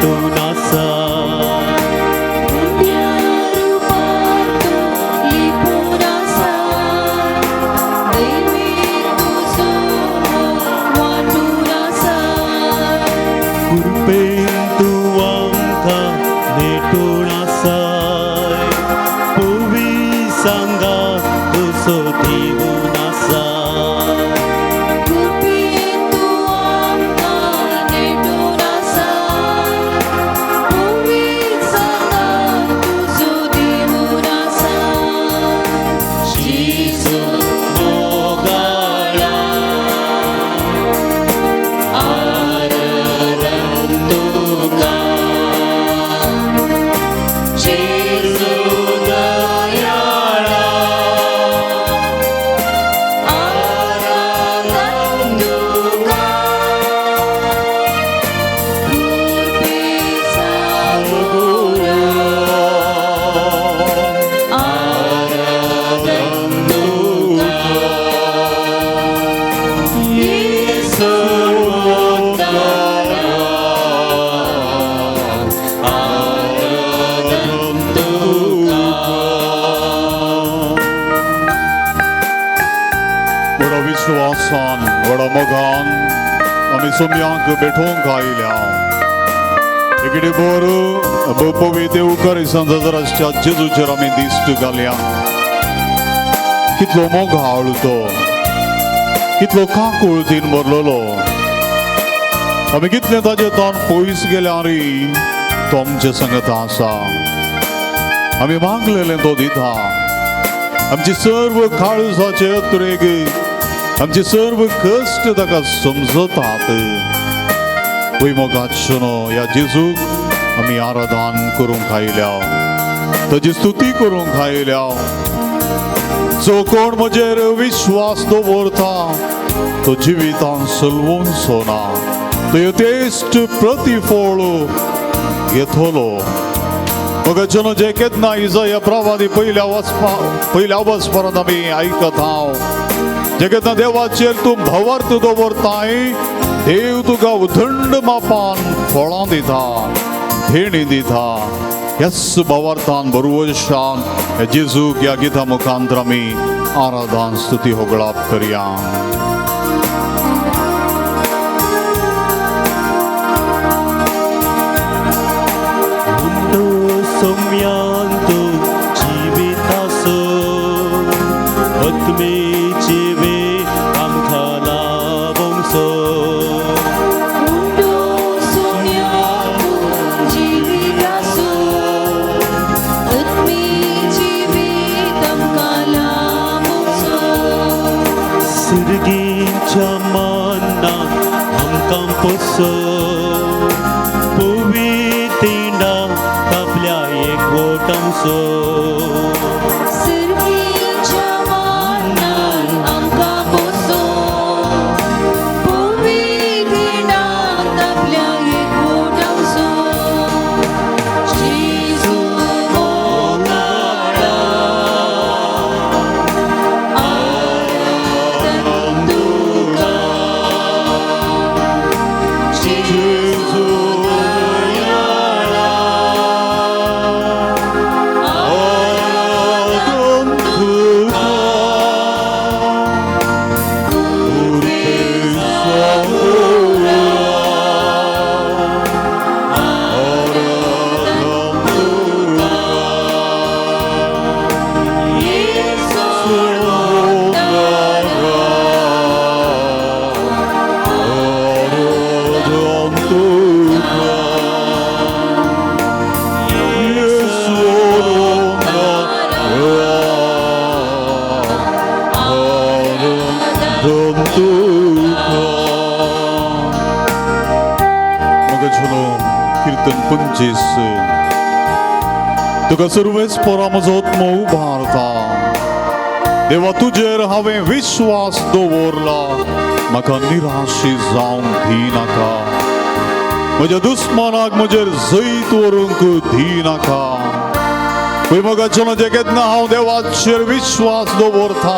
नेटून आसा. उंड्या रुपान तूं लिपून आसा, दैवी तुजो मोग वांटून आसा. कृपेन तूं आमकां नेटून आसाय, पुवी सांगा तुजो दिवन आसा. कृपेन तूं आमकां नेटून आसा, पुवी सांगा तुजो दिवन आसा. जेजू मोगाळा आराधन तुका, जेजू दयाळा आराधन तुका, कृपे सागोरा आराधन तुका, येसू सर्वोत्तरा आराधन तुका. व्हडा विश्वासान, व्हडा मोगान आमी सोम्याक भेटोवंक आयल्या. एकेडे बोर पवित्र देवकारिसान जराच्या जेजूचेर आमी दिश्ट घालया. कितलो मोगाळ तो, कितलो काकुळतीन भरलेलो. आमी कितले ताजे तोंड पयस गेल्यार तो आमचे संगत आसा. आमी मागलेलें तो दिता. आमची सर्व काळजाचे अत्रेग, आमचे सर्व कश्ट ताका समजतात. वय मोगाचो ह्या जेजूक आमी आराधन करूंक आयल्या, ताजी स्तुती करूंक आयल्या. जो कोण म्हजेर विश्वास दवरता तो जिवितान सलवूनचो ना, तो यथेश्ट प्रतिफळ घेतलो. मोगाचो जे केन्ना इजया प्रवादी पयल्या वचपरांत आमी आयकत हांव, जे केन्ना देवाचेर तूं भावार्थ दवरताय, देव तुका उदंड मापान फळां दिता, धेणी दिता. ह्याच भावार्थान बरवशान जेजूक ह्या गिता मुखांतर आमी आराधन स्तुती होगळाप करया. उंडो सोम्यांतु जिवितासो आत्मी जिवी आमकां लाभोंसो. उंडो सोम्यांतु जिवितासो आत्मी जिवीत आमकां लाभोंसो. सिरगीच्या मनाक आमकां पोसो, पुवी तिंडा तापल्या एकवटांसो. सिरगीच्या मनान आमकां पोसो, पुवी तिंडा तापल्या एकवटांसो. जेजू मोगाळा आराधन तुका, जेजू दयाळा आराधन तुका, कृपे सागोरा आराधन तुका, येसू सर्वोत्तरा आराधन तुका, येसू आराधन तुका. मोगाचेनो किर्तन 25. तुका सर्वेस्परा म्हजो आत्मो उबारता. देवा तुजेर हांवें विश्वास दवरला, म्हाका निराशी जावंक दिनाका. म्हज्या दुस्मानाक म्हजेर जैत व्हरूंक दिनाका. पळय मोगाचेनो जे केन्ना हांव देवाचेर विश्वास दवरता,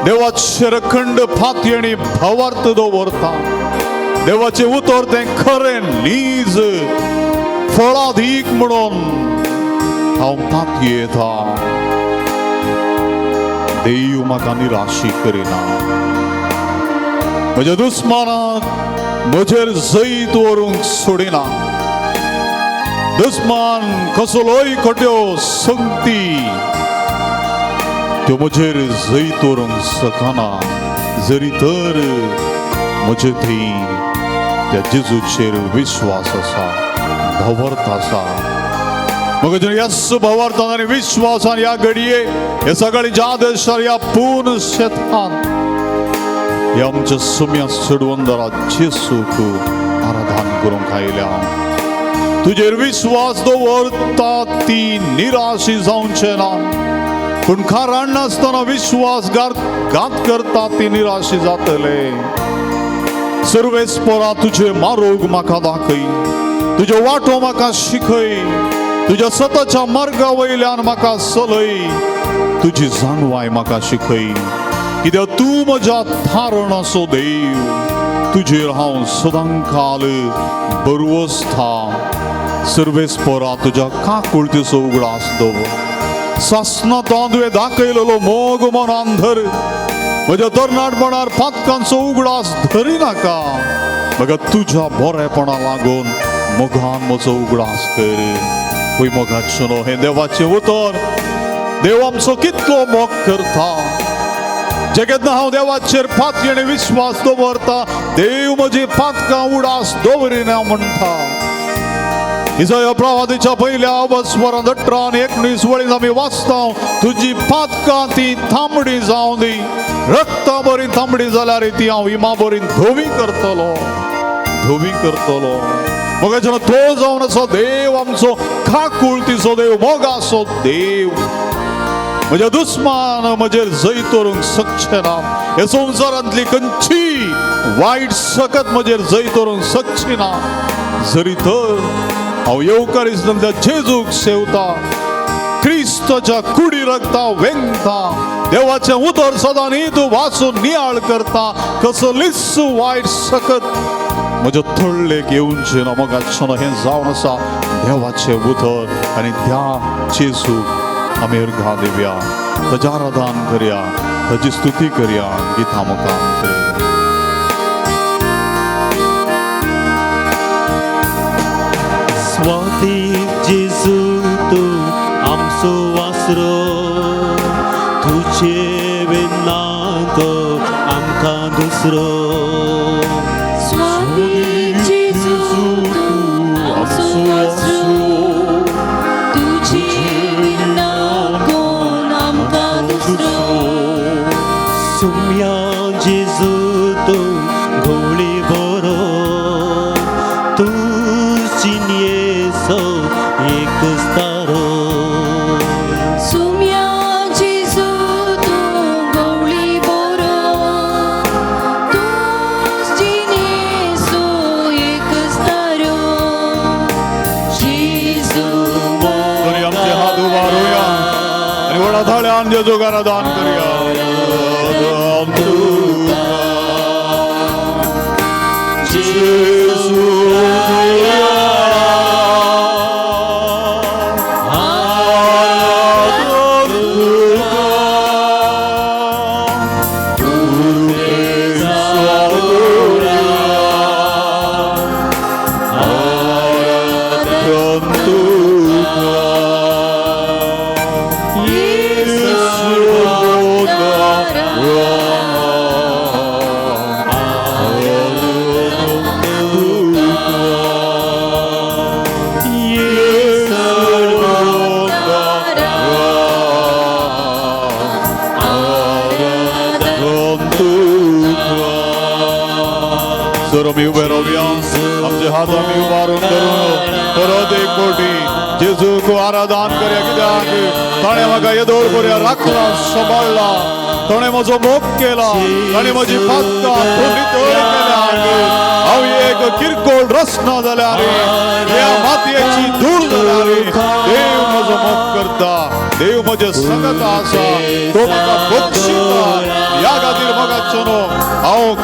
देवाचेर अखंड फाती आनी भावार्थ दवरता, देवाचें उतर तें खरें नीज फळादीक म्हणून हांव पातयेता. देव म्हाका निराशी करिना. म्हज्या दुस्मानाक म्हजेर जैत व्हरूंक सोडिना. दुस्मान कसलोय खट्यो संगती त्यो म्हजेर जैत व्हरूंक शकना, जरी तर म्हजे थंय त्या जेजूचेर विश्वास आसा, भवर्त आसा. मग यस भवार्थान आनी विश्वासान ह्या घडये हे सगळीं आदेशार ह्या पूर्ण शेतान ह्या आमच्या सुम्या चडवंदरा जेसूक आराधन करूंक आयल्या. तुजेर विश्वास दवरता ती निराशी जावचे ना, पूण कारण नासतना विश्वास घात करता ती निराशी जातले. सर्वेस्परा तुजे मारोग म्हाका दाखय, तुज्यो वाटो म्हाका शिकय, तुज्या स्वताच्या मार्गा वयल्यान म्हाका चलय, तुजी जाणवाय म्हाका शिकय. कित्याक तूं म्हज्या थारण असो देव, तुजेर हांव सदांकाल बरवसता. सर्वेस्परा तुज्या काकुळतीचो उगडास दवर. सासणांत तुवें दाखयलेलो मोग मनान धर. म्हज्या तरणाटपणार पातकांचो उगडास धरिनाका, म्हाका तुज्या बरेपणा लागून मोगान म्हजो उगडास कर. पळय मोगाचो हें देवाचें उतर. देव आमचो कितलो मोग करता. जेन्ना हांव देवाचेर पातयेणे विश्वास दवरता, देव म्हजी पातकां उडास दवरिना म्हणटा. इजया प्रवादीच्या पयल्या अवस्वरांत 18 आनी 19 वळीन आमी वाचता, तुजी पातकां ती तांबडी जावं दी, रक्ता बरी तांबडी जाल्यार ती हांव हिमा बरी धवी करतलो, धवी करतलो. मग जेन्ना तो जावन आसा देव आमचो काकुळतीचो देव, मोगाचो देव, म्हज्या दुस्मान म्हजेर जैत व्हरूंक शकचे ना. ह्या संवसारांतली खंयची वायट सकत म्हजेर जैत व्हरूंक शकची ना, जरी तर हांव येवकारिस्तांतल्या जेजूक सेवता, क्रिस्ताच्या कुडी रक्ता वेंगता, देवाचें उतर सदां न्ही तूं वाचून नियाळ करता. कसलीच वायट सकत म्हज्या तळ्ळेक येवचें ना. मोगाचें हें जावन आसा देवाचें उतर आनी त्या जेजूक आमी अर्घा दिवया, ताजें आराधन करया, ताजी स्तुती करया. गितां मुखार स्वाती जेजू तूं आमचो वासरो, तुजे विनाको आमकां दुसरो. स्वाती जेजू तूं आमचो वासरो, तुजे विना कोण आमकां दुसरो. सुम्या जेजू तूं घोवळी बरो, तूं जिणयेचो एक तारो. सुम्या जेजू तूं गवळी बरो, तूं जिणेचो एक तारो. जेजू तरी आमचे हात उबारुया आनी व्हडा थाळ्यान जेजूक आराधन करया. सर आमी उबे रावया, आमचे हात आमी उबारून धरून परत एक कोटी जेजूक आराधन करया. कित्याक ताणें म्हाका येदोळ बऱ्या राखला, सांबाळ्ळा, ताणें म्हजो मोग केला, ताणें म्हजी पातकां नितळ केल्या. हांव एक किरकोळ रचना जाल्यार, ह्या मातयेची धूळ जाल्यार देव म्हजो मोग करता, देव म्हजे संगत आसा, तो म्हाका बक्षिता. ह्या खातीर मोगाचो न्हू हांव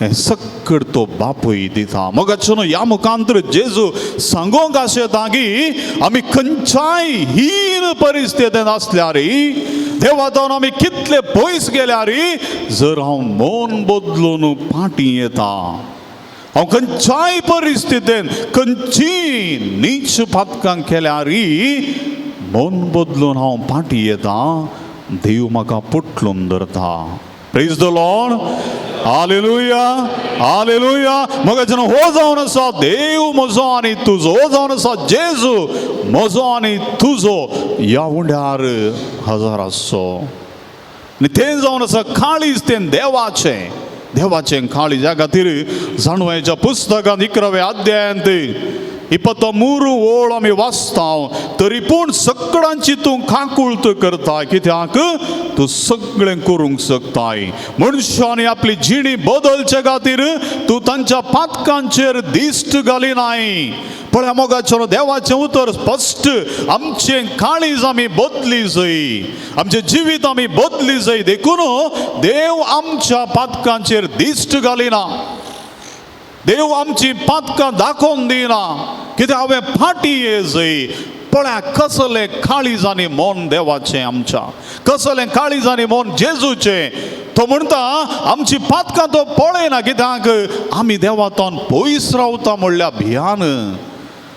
हें सक्कड तो बापूय दिता. मोगाचो ह्या मुखांतर जेजू सांगोंक आशेता की आमी खंयच्याय हीन परिस्थितींत आसल्यार, देवातावन आमी कितले पयस गेल्यार, जर हांव मन बदलून फाटीं येता, हांव खंयच्याय परिस्थितीन खंयची नीच पातकां केल्यार मन बदलून हांव फाटीं येता, देव म्हाका पोटलून धरता. Praise the Lord, hallelujah, hallelujah. मोगाचें हो जावन आसा देव म्हजो आनी तुजो, हो जावन आसा जेजू म्हजो आनी तुजो ह्या उंड्यार हजार आसचो. आनी तें जावन आसा काळीज, तें देवाचें, देवाचें काळीज. ह्या खातीर जाणवयाच्या पुस्तकांत 11व्या अध्यायांत 23 ओळ आमी वाचता, तरी पूण सगळ्यांची तूं काकुळत करता, कित्याक तूं सगळें करूंक शकताय. मनशांनी आपली जिणी बदलचे खातीर तूं तांच्या पातकांचेर दिश्ट घालिनाय. पळया मोगाचें देवाचें उतर स्पश्ट, आमचें काळीज आमी बदली जाय, आमचें जिवीत आमी बदली जाय, देखून देव आमच्या पातकांचेर दिश्ट घालिना, देव आमची पातकां दाखोवन दिना, कित्याक हांवें फाटीं ये जय. पळया कसलें काळीज आनी मन देवाचें आमच्या, कसलें काळीज आनी मन जेजूचें. तो म्हणटा आमची पातकां तो पळयना, कित्याक आमी देवातून पयस रावता म्हणल्या भियान.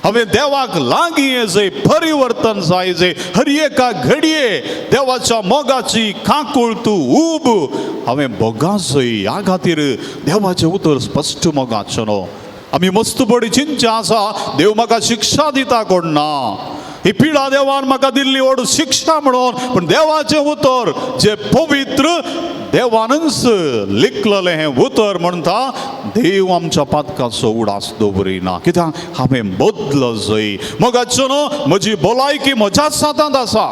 हांवें देवाक लागीं ये जय, परिवर्तन जाय जय, हर एका घडये देवाच्या मोगाची काकूळ तूं उब हांवें भोगा जय. ह्या खातीर देवाचें उतर स्पश्ट मोगाचें न्हू. आमी मस्त पडी चिंतचें आसा, देव म्हाका शिक्षा दिता कोण ना, ही पिडा देवान म्हाका दिल्ली व्हड शिक्षा म्हणून, पूण देवाचें उतर जें पवित्र देवानच लिखलेलें हें उतर म्हणटा देव आमच्या पातकाचो उडास दवरिना, कित्याक हांवें बदल जय. मोगाचो न्हू म्हजी भलायकी म्हज्याच हातांत आसा,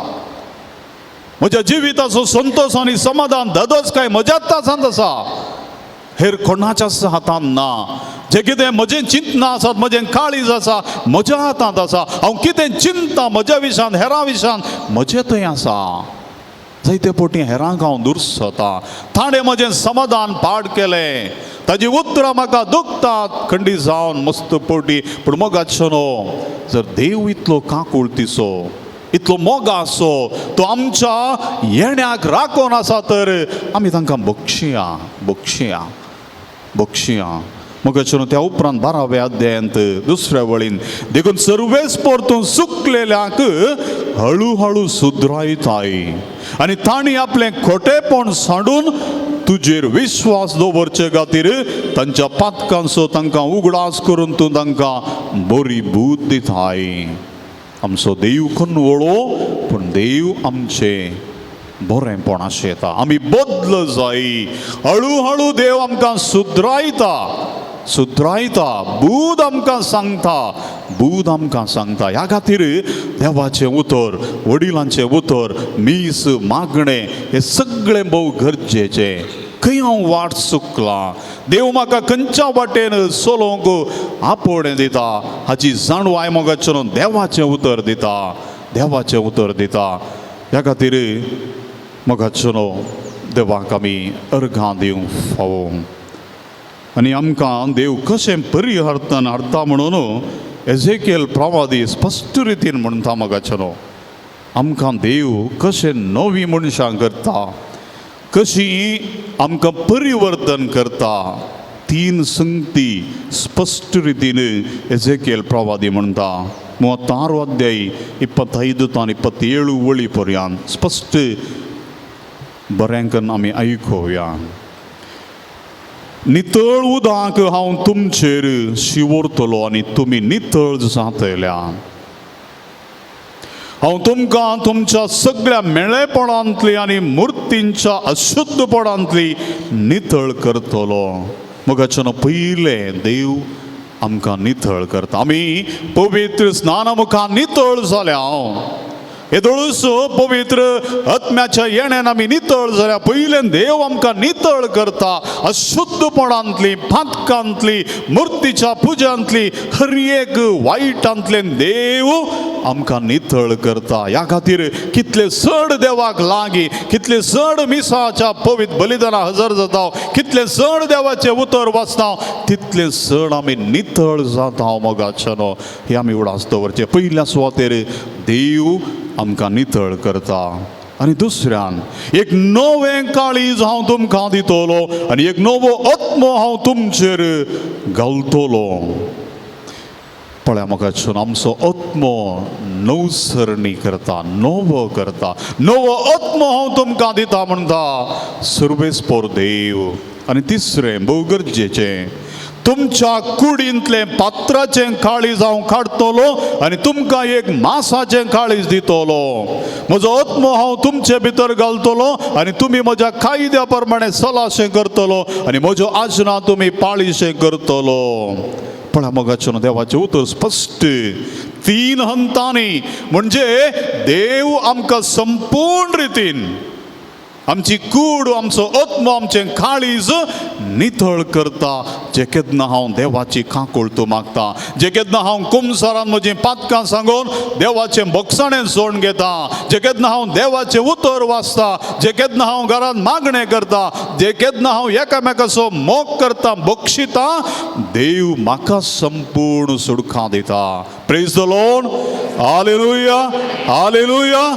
म्हज्या जिविताचो संतोश आनी समाधान ददच काय म्हज्याच हातांत आसा, हेर कोणाच्याच हातांत ना. जें कितें म्हजें चिंतना आसात, म्हजें काळीज आसा म्हज्या हातांत आसा, हांव कितें चिंता म्हज्या विशान हेरां विशान म्हजें थंय आसा. जायते पटी हेरांक हांव दुरसता, ताणें म्हजें समाधान पाड केलें, ताजी उतरां म्हाका दुखतात खंडी जावन मस्त पटी. पूण मोगाचो न्हू जर देव इतलो काकुळतीचो, इतलो मोगाचो तो आमच्या येण्याक राखून आसा, तर आमी तांकां बक्षिया, बक्षिया, बक्षिया. मोगाचो न्हू त्या उपरांत 12व्या अध्यायांत दुसऱ्या वळीन, देखून सर्वेस परतून सुकलेल्यांक हळू हळू सुदरायताय आनी तांणी आपलें खोटेपण सांडून तुजेर विश्वास दवरचे खातीर तांच्या पातकांचो तांकां उगडास करून तूं तांकां बरी बूद दिताय. आमचो देव कनवळो, पूण देव आमचें बरेंपण आशेता, आमी बदल जाय. हळू हळू देव आमकां सुदरायता, सुदरायता, बूद आमकां सांगता, बूद आमकां सांगता. ह्या खातीर देवाचें उतर, वडिलांचें उतर, मीस, मागणें हें सगळें भोव गरजेचें. खंय हांव वाट चुकलां, देव म्हाका खंयच्या वाटेन चलोवंक आपोवणें दिता, हाची जाणवाय मोगाचें देवाचें उतर दिता, देवाचें उतर दिता. ह्या खातीर मोगाचें देवाक आमी अर्घां दिवंक फावो. आनी आमकां देव कशें परिवर्तन हाडटा म्हणून एझेकियल प्रवादी स्पश्ट रितीन म्हणटा. मोगाचें आमकां देव कशें नवीं मनशां करता, कशी आमकां परिवर्तन करता, 3 संगती स्पश्ट रितीन एझेकियल प्रवादी म्हणटा. 36 अध्याय 25 तान 27 वळी पर्यंत स्पश्ट बऱ्यांकन आमी आयकुया. नितळ उदक हांव तुमचेर शिंवरतलो आनी तुमी नितळ जातल्या. हांव तुमकां तुमच्या सगळ्या मेळेपणांतली आनी मुर्तींच्या अशुद्धपणांतली नितळ करतलो. मोगाच्यान पयलें देव आमकां नितळ करता. आमी पवित्र स्नाना मुखार नितळ जाल्या. येदोळूच पवित्र आत्म्याच्या येण्यान आमी नितळ जाल्या. पयल्यान देव आमकां नितळ करता अशुद्धपणांतली, पातकांतली, मुर्तीच्या पुजांतली, हर एक वायटांतल्यान देव आमकां नितळ करता. ह्या खातीर कितले चड देवाक लागीं, कितले चड मिसाच्या पवित्र बलिदाना हजर जाता, कितले चड देवाचें उतर वाचता, तितले चड आमी नितळ जाता. मोगाच्यानो, हे आमी उडास दवरचें. पयल्या सुवातेर देव आमकां नितळ करता आनी दुसऱ्यान एक नवें काळीज हांव तुमकां दितलो आनी एक नवो आत्मो हांव तुमचेर घालतलो. पळया म्हाका, आमचो आत्मो नवसरणी करता, नवो करता. नवो आत्मो हांव तुमकां दिता म्हणटा सर्वेस्पोर देव. आनी तिसरें भोव गरजेचें, तुमच्या कुडींतलें पात्राचें काळीज हांव काडटलो आनी तुमकां एक मासाचें काळीज दितलो. म्हजो आत्मो हांव तुमचे भितर घालतलो आनी तुमी म्हज्या कायद्या प्रमाणे सलाशें करतलो आनी म्हज्यो आजना तुमी पाळीशें करतलो. पण मोगाचें, देवाचें उतर स्पश्ट तीन हंतांनी, म्हणजे देव आमकां संपूर्ण रितीन आमची कूड, आमचो आत्मो, आमचें काळीज नितळ करता. जे केन्ना हांव देवाची काकुळटो मागता, जे केन्ना हांव कुमसारान म्हजीं पातकां सांगून देवाचें बोगसाणें सोडून घेता, जे केन्ना हांव देवाचें उतर वाचता, जे केन्ना हांव घरांत मागणें करता, जे केन्ना हांव एकामेकाचो मोग करता, बक्षिता, देव म्हाका संपूर्ण सुडखां दिता. Praise the Lord, hallelujah, hallelujah.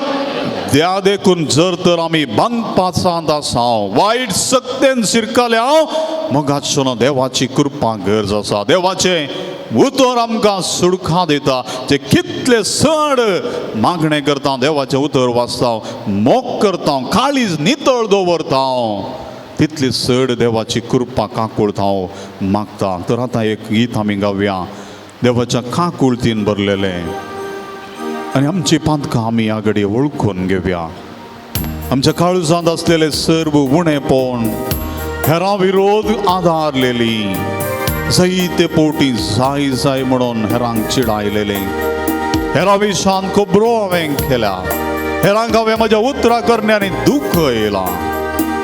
त्या देखून जर तर आमी बांदपाचांत आसा, वायट सक्तेन शिरकल्या, मोगाचो देवाची कृपा गरज आसा. देवाचें उतर आमकां सुडखां दिता. जे कितले चड मागणें करता, देवाचें उतर वाचता, मोग करता, काळीज नितळ दवरता, तितली चड देवाची कृपा काकूळत हांव मागता. तर आतां एक गीत आमी गावया, देवाच्या काकुळतीन भरलेलें, आनी आमची पातकां आमी ह्या घडये वळखून घेवया. आमच्या काळजांत आसलेले सर्व उणेपण, हेरां विरोध आदारलेली, जायते पोटी जाय जाय म्हणून हेरांक चिडायलेले, हेरां विशान खबरो हांवें केल्या, हेरांक हांवें म्हज्या उतरां करण्यांनी दुख्ख येयलां,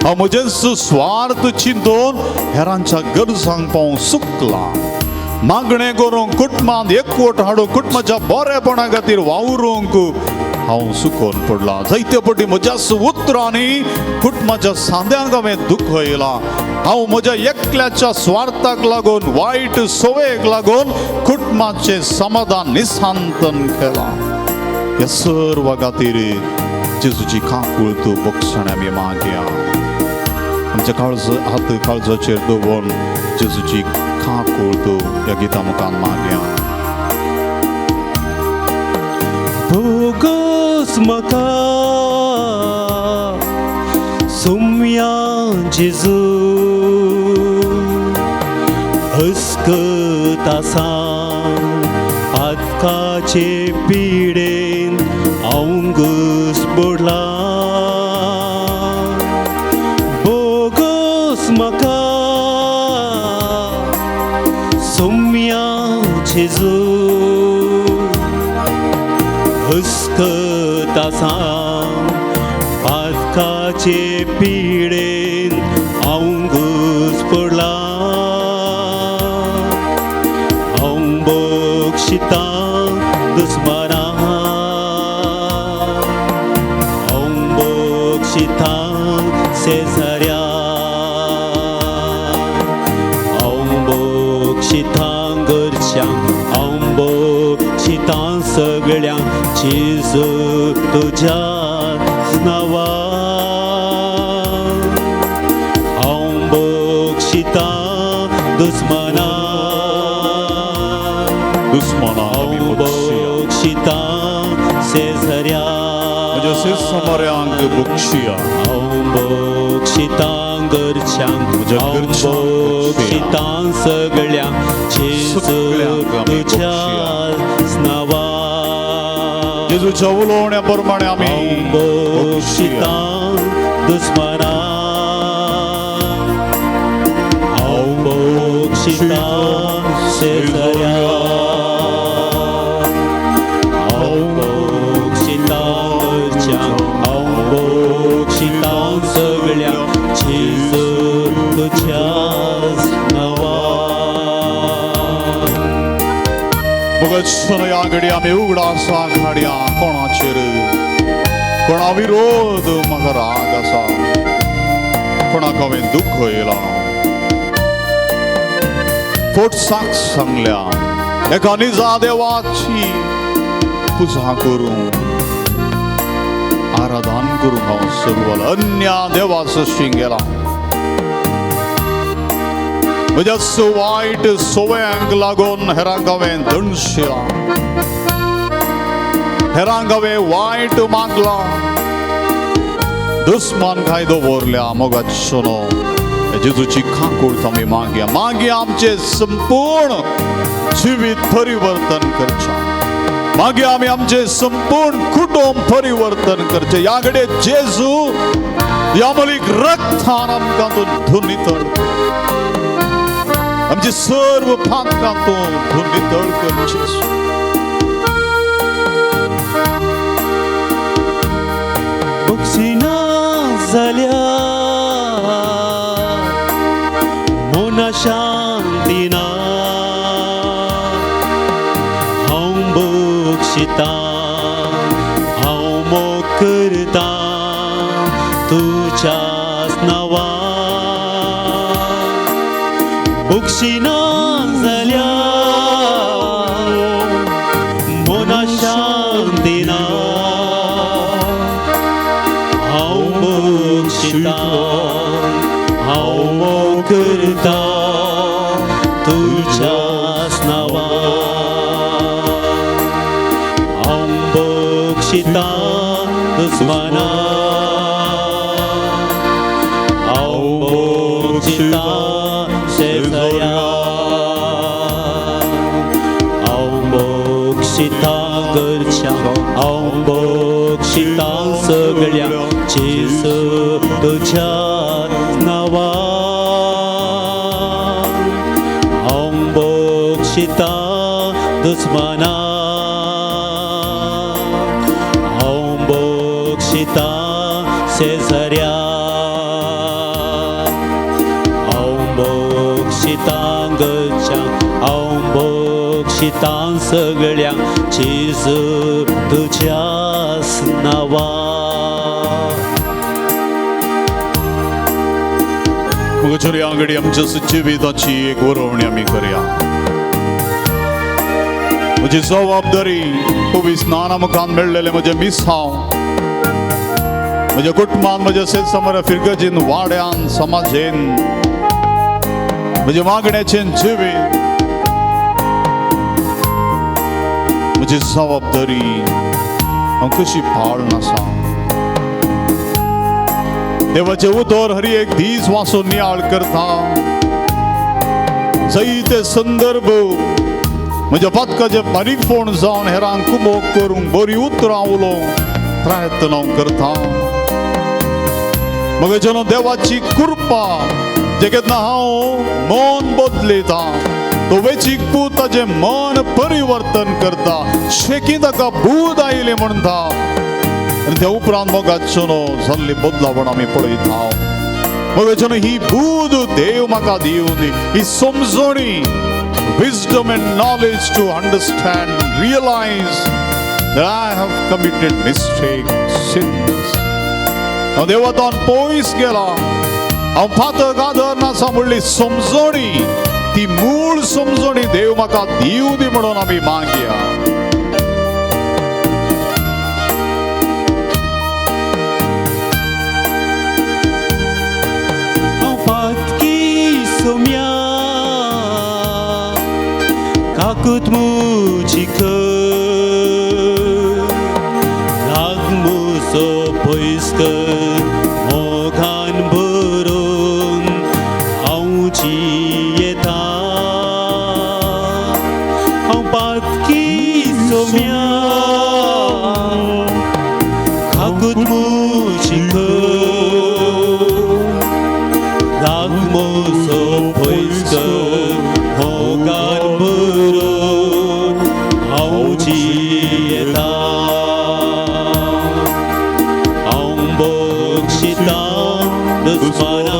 हांव म्हजेच स्वार्थ चिंतून हेरांच्या गरजांक पावोवंक चुकलां, मागणें करूंक, कुटुंबांत एकवट हाडूंक, कुटुंबाच्या बरेपणा खातीर वावरूंक हांव चुकोन पडलां. जायते पटी म्हज्याच उतरांनी कुटुंबाच्या सांद्यांक हांवें दुख्ख येयलां. हांव म्हज्या एकल्याच्या स्वार्थाक लागून, वायट संवयेक लागून कुटुंबाचें समाधान निसांतन केलां. ह्या सर्व खातीर जेजूची काकूळत बक्षण आमी मागया. आमच्या काळज हात काळजाचेर दवरून जेजूची काकूळत ह्या गिता मुखान मागया. भोगोस म्हाका सोम्या जेजू, हस्कत आसा पातकाचे पिडेन हांव घुस पडलां. भोगोस म्हाका सोम्या जेजू, हस्कत आसा पातकाचे पिडेन हांव घुस पडलां. हांव बक्षिता दुस्माना, हांव बक्षिता शेजाऱ्या, हांव बक्षिता घरच्यांक, हांव बक्षिता सगळ्यांक, जेजू तुज्या नांवान. हांव बक्षिता दुस्माना, दुस्मना हांव बक्षिता शेजाऱ्या, म्हज्या शेजाऱ्यांक बक्षिया, हांव बक्षिता घरच्यांक, म्हज्या हांव घरच्यांक बक्षिता सगळ्यांक, जेजू सगळ्यांक आमी तुज्या नांवान. जेजूच्या उलोवण्या प्रमाणे आमी हांव बक्षिता दुस्माना, हांव बक्षिता शेजाऱ्या, हांव बक्षिता बक्षितां सगळ्यांक जेजू तुज्याच नांवान. मग ह्या घडये आमी उगडासा घाडया कोणाचेर, कोणा विरोध म्हाका राग आसा, कोणाक हांवें दुख्ख येयलां, फोट साक सांगल्या, एका निजा देवाची पुजा करूं, आराधन करूंक हांव सुरवात अन्य देवासशी गेला. म्हज्या वायट सवयांक लागून हेरांक हांवें दणशिलां, हेरांक हांवें वायट मागलां, दुस्मान काय दवरल्या. मोगाचो जेजूची काकूळत आमी मागया, मागया आमचें संपूर्ण जिवीत परिवर्तन करचें, मागीर आमी आमचें संपूर्ण कुटुंब परिवर्तन करचें. ह्या घडये जेजू ह्या मलीक रक्तान आमकां तूं धुवन नितळ, आमचे सर्व पातकां तूं धुवन नितळ कर जेजू. बक्षिना जाल्यार मना शांती ना, हांव बक्षितां, हांव मोग करतां तुज्याच नांवान. बक्षिना जाल्यार मना शांती ना, हांव बक्षितां, हांव मोग करतां तुज्याच नांवान. हांव बक्षितां दुस्माना, हांव बक्षितां शेजाऱ्या, हांव बक्षितां घरच्या, हांव बक्षितां सगळ्यांक जेजू तुज्याच नांवान. हांव बक्षितां दुस्माना, हांव बक्षितां शेजाऱ्या, हांव बक्षितां घरच्यांक, हांव बक्षितां सगळ्यांक जेजू तुज्याच नांवान. मग ह्या घडये आमच्या जिविताची एक वरोवणी आमी करया. म्हजी जबाबदारी पवित्र स्नाना मुखान मेळ्ळेलें म्हजें मिसांव, म्हज्या कुटुंबान, म्हज्या शेतसमर फिरगजीन, वाड्यान, समाजेन, म्हज्या मागण्याचें जिवीत, म्हजी जबाबदारी हांव कशी पाळून आसा. देवाचें उतर हर एक दीस वाचून नियाळ करता, जायते संदर्भ म्हज्या पातकाचे बारीकपण जावन हेरांक कुमोक करूंक बरी उतरां उलोवंक प्रयत्न हांव करता. मग जेन्ना देवाची कृपा जे केन्ना हांव मन बदलयता, तो वेचीक पूत ताजें मन परिवर्तन करता, शेकी ताका बूद आयली म्हणटा, आनी त्या उपरांत मोगाचो जाल्ली बदलावण आमी पळयता. मोगाचो ही बूद देव म्हाका दिवनी, ही समजणी, wisdom and knowledge to understand, realize that I have committed mistake, sins. हांव देवातान पयस गेला, हांव पातक आदर नासा म्हणली समजणी, ती मूळ समजणी देव म्हाका दिवं दी म्हणून आमी मागया. हांव पातकी सोम्या काकूत म्हजी कर, राग म्हजो पयस कर, मोगान भरून हांव जियेतां. हांव पातकी सोम्या काकूत म्हजी कर, राग म्हजो पयस कर, मोगान भरून हांव जियेतां. हांव दुस्माना,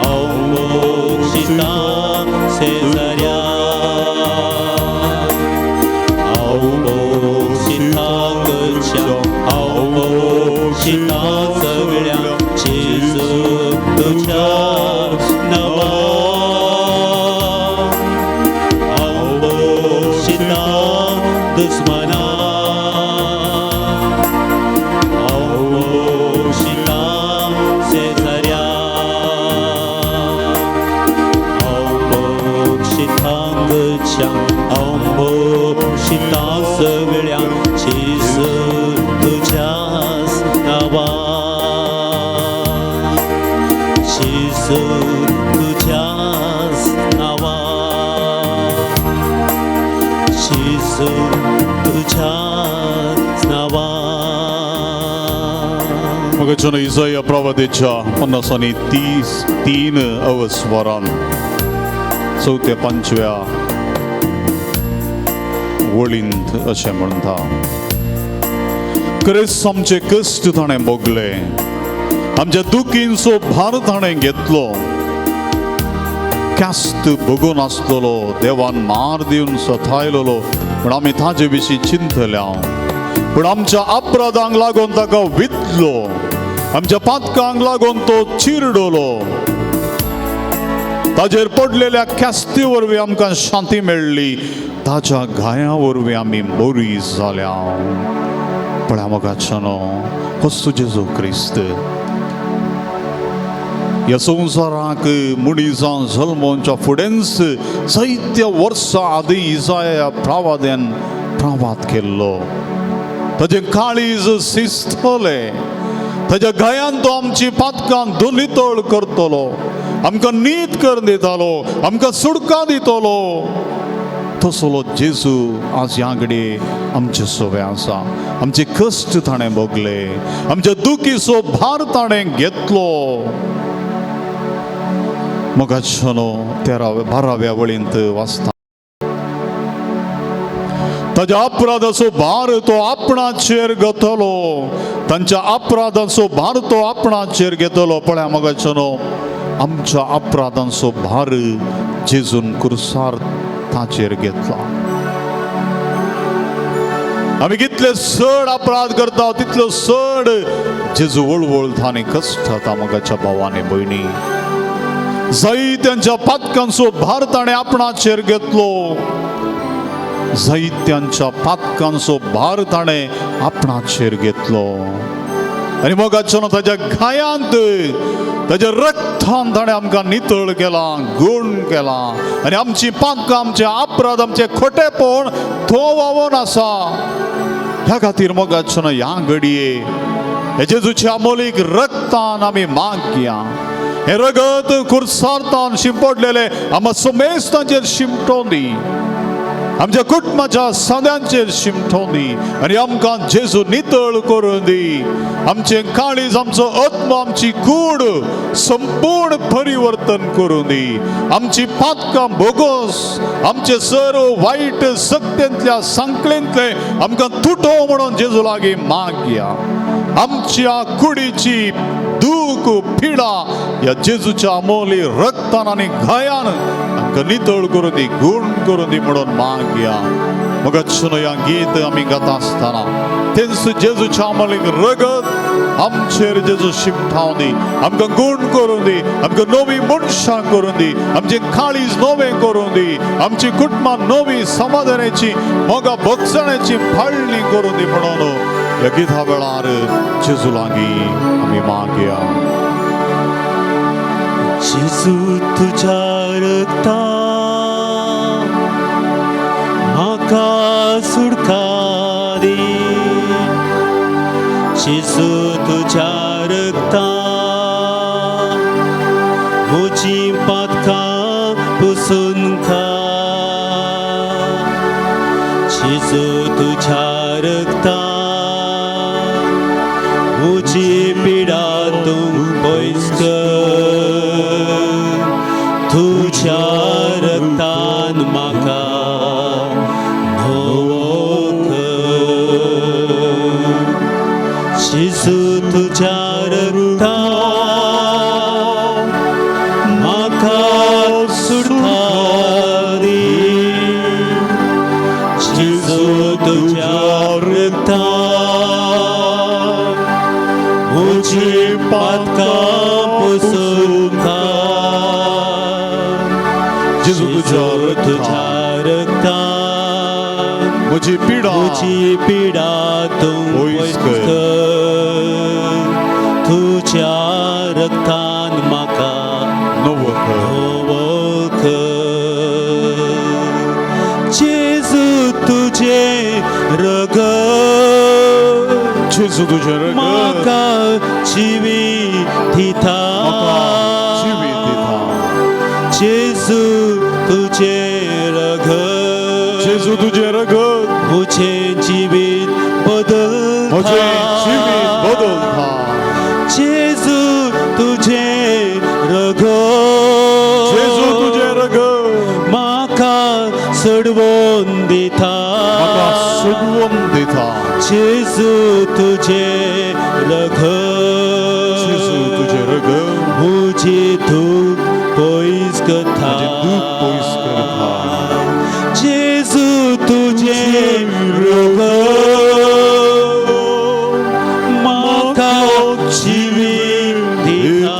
हांव बक्षितां शेजाऱ्या, हांव बक्षितां घरच्या, हांव बक्षितां सगळ्या, जेजू तुज्या नांवान. हांव बक्षितां दुस्माना, हांव बक्षितां शेजाऱ्या, हांव बक्षितां घरच्या, हांव बक्षितां सगळ्या, जेजू तुज्याच नांवान, जेजू तुज्याच नांवान, जेजू तुज्याच नांवान. मगाच्यान इजाया प्रवादेच्या 50 आनी 33 अवस्वरान चवथ्या पांचव्या वळींत अशें म्हणटा, क्रिस्त आमचे कश्ट ताणें भोगले, आमच्या दुखींचो भार ताणें घेतलो, ख्यास्त भोगून आसतलो, देवान मार दिवन सतायलेलो, पूण आमी ताजे विशीं चिंतल्या, पूण आमच्या अपराधांक लागून ताका वितलो, आमच्या पातकांक लागून तो चिरडलो, ताजेर पडलेल्या ख्यास्ती वरवीं आमकां शांती मेळ्ळी, ताच्या घाया वरवीं आमी बरी जाल्या. पळया मोगाच्यानो, हो जेजू क्रिस्त ह्या संवसाराक मनीसान जल्मोवच्या फुडेंच जायत्या वर्सां आदीं इजाया प्रवाद्यान प्रवाद केल्लो. ताजें काळीज शिजतलें, ताज्या घायान तो आमची पातकां नितळ करतलो, आमकां नीत करून दितालो, आमकां सुटका दितलो. तसलो जेजू आज ह्या घडये आमचे सोवे आसा. आमचे कश्ट ताणें भोगले, आमच्या दुखीचो भार ताणें घेतलो. मोगाच्यानो, तेराव्या बाराव्या वळींत वाचता, ताज्या अपराधाचो भार तो आपणाचेर घेतलो, तांच्या अपराधाचो भार तो आपणाचेर घेतलो. पळया मोगाच्यानो, आमच्या अपराधांचो भार जेजून कुर्सार ताचेर घेतला. आमी कितले चड अपराध करता तितलो चड जेजू वळवळता आनी कश्ट. मोगाच्या भावानी भयणी, जायत्यांच्या पातकांचो भार ताणें आपणाचेर घेतलो, जायत्यांच्या पातकांचो भार ताणें आपणाचेर घेतलो. आनी मोगाच्यानो, ताज्या घायांत ताज्या रक्तान ताणें आमकां नितळ केलां, गूण केलां, आनी आमची पातकां, आमचे अपराध, आमचे खोटेपण तो व्हांवोन आसा. ह्या खातीर मोगाच्यानो, ह्या घडये हे जेजूच्या अमोलीक रक्तान आमी मागया. हें रगत कुर्सारतान शिंपडलेलें आमकां समेस्तांचेर शिंपटोन दी, आमच्या कुटुंबाच्या सद्यांचेर शिंपटोन दी, आनी आमकां जेजू नितळ करून दी. आमचें काळीज, आमचो आत्मो, आमची कूड संपूर्ण परिवर्तन करून दी. आमची पातकां भोगोस, आमचे सर्व वायट सक्तेंतल्या सांकळेंतले आमकां तुटो म्हणून जेजू लागीं मागया. आमच्या कुडीची दूख पिडा ह्या जेजूच्या अमोली रक्तान आनी घायान आमकां नितळ करून दी, गूण करून दी म्हणून मागया. मोगाच्यानो, ह्या गीत आमी गाता आसतना तेंच जेजूच्या अमोलीक रगत आमचेर जेजू शिंपटावन दी, आमकां गूण करून दी, आमकां नवी मनशां करून दी, आमचें काळीज नवें करून दी, आमची कुटुंबां नवी समाधानाची मोगा भोगसण्याची फाळणी करून दी म्हणून ह्या गिता वेळार जेजू लागीं आमी मागया. जेजू तुज्या रक्तान म्हाका सुटका दी, जेजू तुज्या रक्तान म्हजीं पातकां पुसून काड, जेजू तुज्या रक्तान म्हजी पिडा तूं पयस कर, तुज्या रक्तान म्हाका नवो कर, जेजू तुज्या तुझ्या रक्तान म्हजी पातकां पुसून काड. जेजू तुज्या तुझ्या रक्तान म्हजी पिडा म्हजी पिडा तूं पयस पयस कर. कर. तुझ्या रक्तान म्हाका नवो कर. नवो कर. जेजू तुजें रगत जेजू तुजें रगत म्हाका जिवीत दिता. म्हाका जिवीत दिता. जेजू तुजें रगत जेजू तुजें रगत म्हजें जिवीत बदलता. म्हजें जिवीत बदलता. जेजू तुजें रगत जेजू तुजें रगत म्हाका सोडवून दिता. म्हाका सोडवून दिता. जेजू तुजें रगत जेजू तुजें रगत म्हजी दूख पयस करता. म्हजें दूख पयस करता. जेजू तुजें रगत म्हाका जिवीत दिता.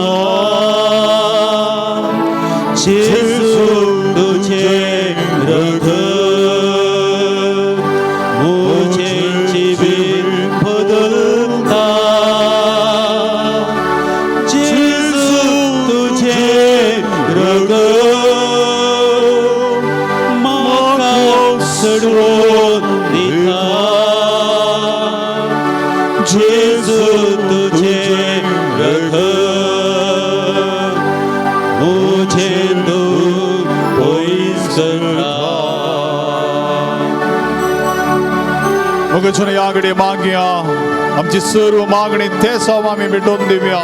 जेजू तुजें रगत म्हजें जिवीत बदलता. जेजू तुजें रगत म्हाका सोडवून दिता. जेजू तुजें रगत म्हजें दूख पयस करता. मगच्यान ह्या घडये मागया आमची सर्व मागणी ते साव आमी भेटोवन दिवया.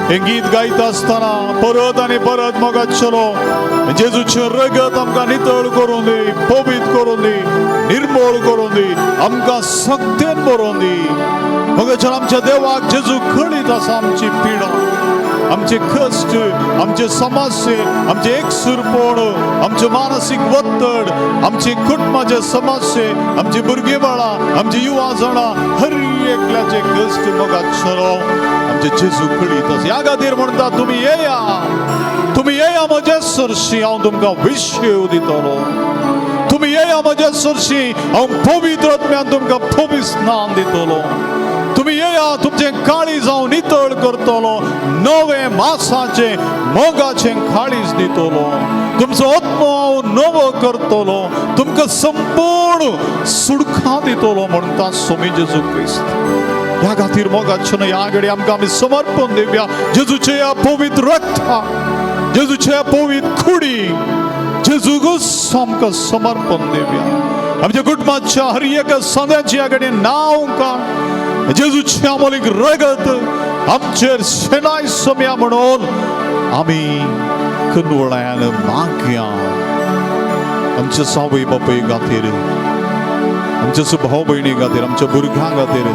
हें गीत गायता आसतना परत आनी परत मोगाचेलो जेजूचें रगत आमकां नितळ करूं दी, पवित्र करूं दी, निर्मळ करूं दी, आमकां सक्तेन बरोवन दी. मोगाच्यान आमच्या देवाक जेजू कळीत आसा आमची पिडा, आमचे कश्ट, आमचे समस्ये, आमचे एकसुरपण, आमचे मानसीक वत्तड, आमचे कुटुंबाचे समस्ये, आमची भुरगीं बाळां, आमची युवा जाणां, हर एकल्याचे कश्ट मोगाचेलो आमचे जेजू कळीत आसा. ह्या खातीर म्हणटा तुमी येया, तुमी येया म्हज्या सरशी, हांव तुमकां विशेव दितलो. तुमी येया म्हज्या सरशी, हांव पवित्र आत्म्यान तुमकां पवित्र स्नान दितलो. तुमी येया, तुमचें काळीज हांव नितळ करतलो, नवें मासाचें मोगाचें काळीज दितलो. तुमचो आत्मो हांव नवो करतलो, तुमकां संपूर्ण सुडखां दितलो म्हणटा स्वामी जेजू क्रिस्त. ह्या खातीर मोगाचें न्हय ह्या घडये आमकां आमी समर्पण दिवया जेजूचे ह्या पवित्र रक्ता, जेजूचे ह्या पवित्र कुडी, जेजूकूच आमकां समर्पण दिवया. आमच्या कुटुंबाच्या हर एका संद्याची ह्या घडये नांव काड, जेजूचे अमोलीक रगत आमचेर शेणाय सोम्या म्हणून आमी कनवळ्यान मागया. आमच्या सावय बापूय खातीर, आमच्या भाव भयणी खातीर, आमच्या भुरग्यां खातीर,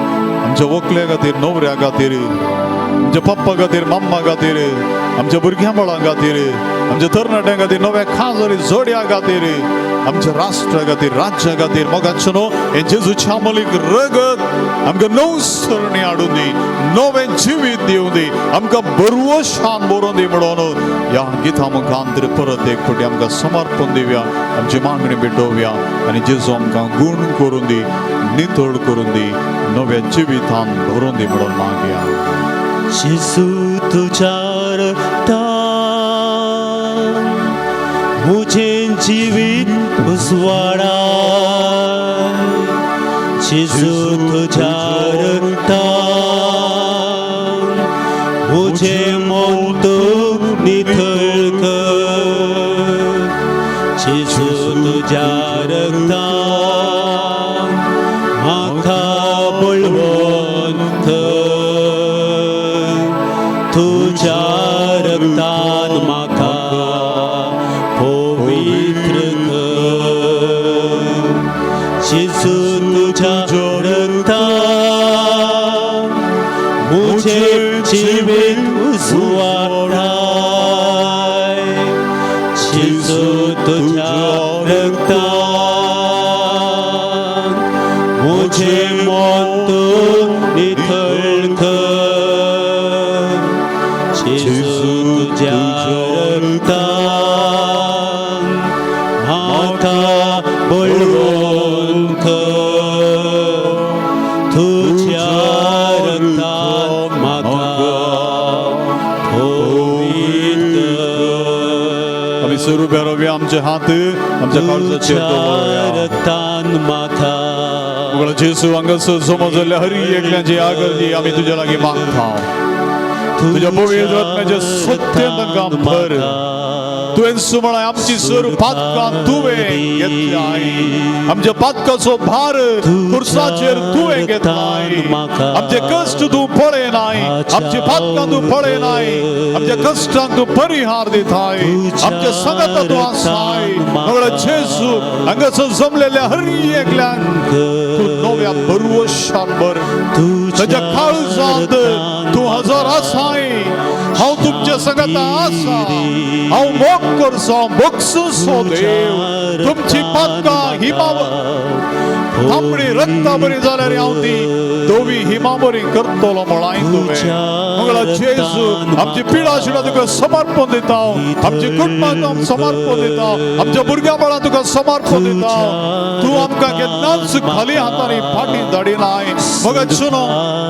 आमच्या व्हंकले खातीर, न्हवऱ्या खातीर, आमच्या पप्पा खातीर, मम्मा खातीर, आमच्या भुरग्यां बाळां खातीर, आमच्या तरणाट्यां खातीर, नव्या खाजरी जोड्या खातीर, आमच्या राष्ट्रा खातीर, राज्या खातीर मोगाचें न्हू हें जेजूच्या अमोलीक रगत आमकां नव सरणी हाडून दी, नवें जिवीत दिवं दी, आमकां बरवशान बरोवन दी म्हणून ह्या गिता मुखांतर परत एक फावटी आमकां समर्पण दिवया, आमची मागणी भेटोवया आनी जेजू आमकां गूण करून दी, नितळ करून दी, नव्या जिवितान भरून दी म्हणून मागया. जेजू तुझ्या रक्तान म्हजें जिवीत उजवाडाय. जेजू तुझ्या रक्तान म्हजें मन तूं नितळ कर. जेजू तुझ्या रक्तान म्हाका बळवंत कर. तुझ्या रक्तान म्हाका पवित्र कर. जेजू तुझ्या रक्तान म्हजें जिवीत उजवाडाय. जेजू तुझ्या रक्तान म्हजें मन तूं नितळ कर जेजू तुज्या रक्तान म्हाका बळवंत कर तुज्या रक्तान म्हाका पवित्र आमी कर सुरू उबे आमचे हात आमच्या काळजाचेर तुज्या दवरुया. रक्तान म्हाका मुगळ जेसू हांगासर जमा जाल्ल्या हरी एकल्याची आगर्जी आमी तुज्या लागीं मागता. तुज्या पवित्र आत्म्याचें सत्य तांकां भर. तुवें सुमळाय आमची सर्व पातकां तुवें घेतल्याय, आमच्या पातकाचो भार खुर्साचेर तुवें घेतलाय. आमचे कश्ट तूं पळयनाय, आमची पातकां तूं पळयनाय, आमच्या कश्टांक तूं परिहार दिताय, आमच्या संगत तूं आसाय. मगळ जेजू हांगासर जमलेल्या हरी एकल्यांक तूं नव्या भरवशान भर. ताच्या काळजांत तूं हजर आसाय. हांव तुमच्या संगत आसा, हांव मोग करचो बक्षसो देव. तुमची पातकां हिमा तांबडी रक्ता बरी जाल्यार हांव ती धवी हिमा बरी करतलो म्हळाय तुवें. मंगळा जेजू आमची पिडा शिडा तुका समर्पण दिता, आमची कुटुंबाक आम समर्पण दिता, आमच्या भुरग्या बाळां तुका समर्पण दिता. तूं आमकां केन्नाच खाली हातांनी फाटीं धाडिनाय. मग चुनो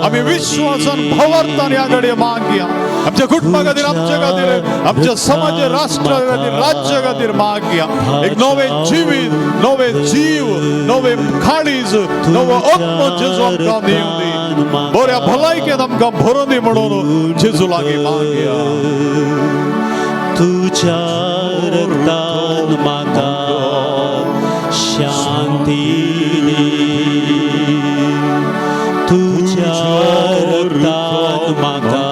आमी विश्वासान भावार्थान ह्या घडये मागया. आमच्या कुटुंबा खातीर, आमच्या खातीर, आमच्या समाज, राष्ट्रा खातीर, राज्या खातीर मागया. एक नवें जिवीत, नवें जीव, नवें काळीज, नवो आत्मो जेजू आमकां दिवं दी. बऱ्या भलायकेन आमकां भरून दी म्हणून जेजू लागीं मागया. तुज्या रक्तान म्हाका शांती दी, तुज्या रक्तान म्हाका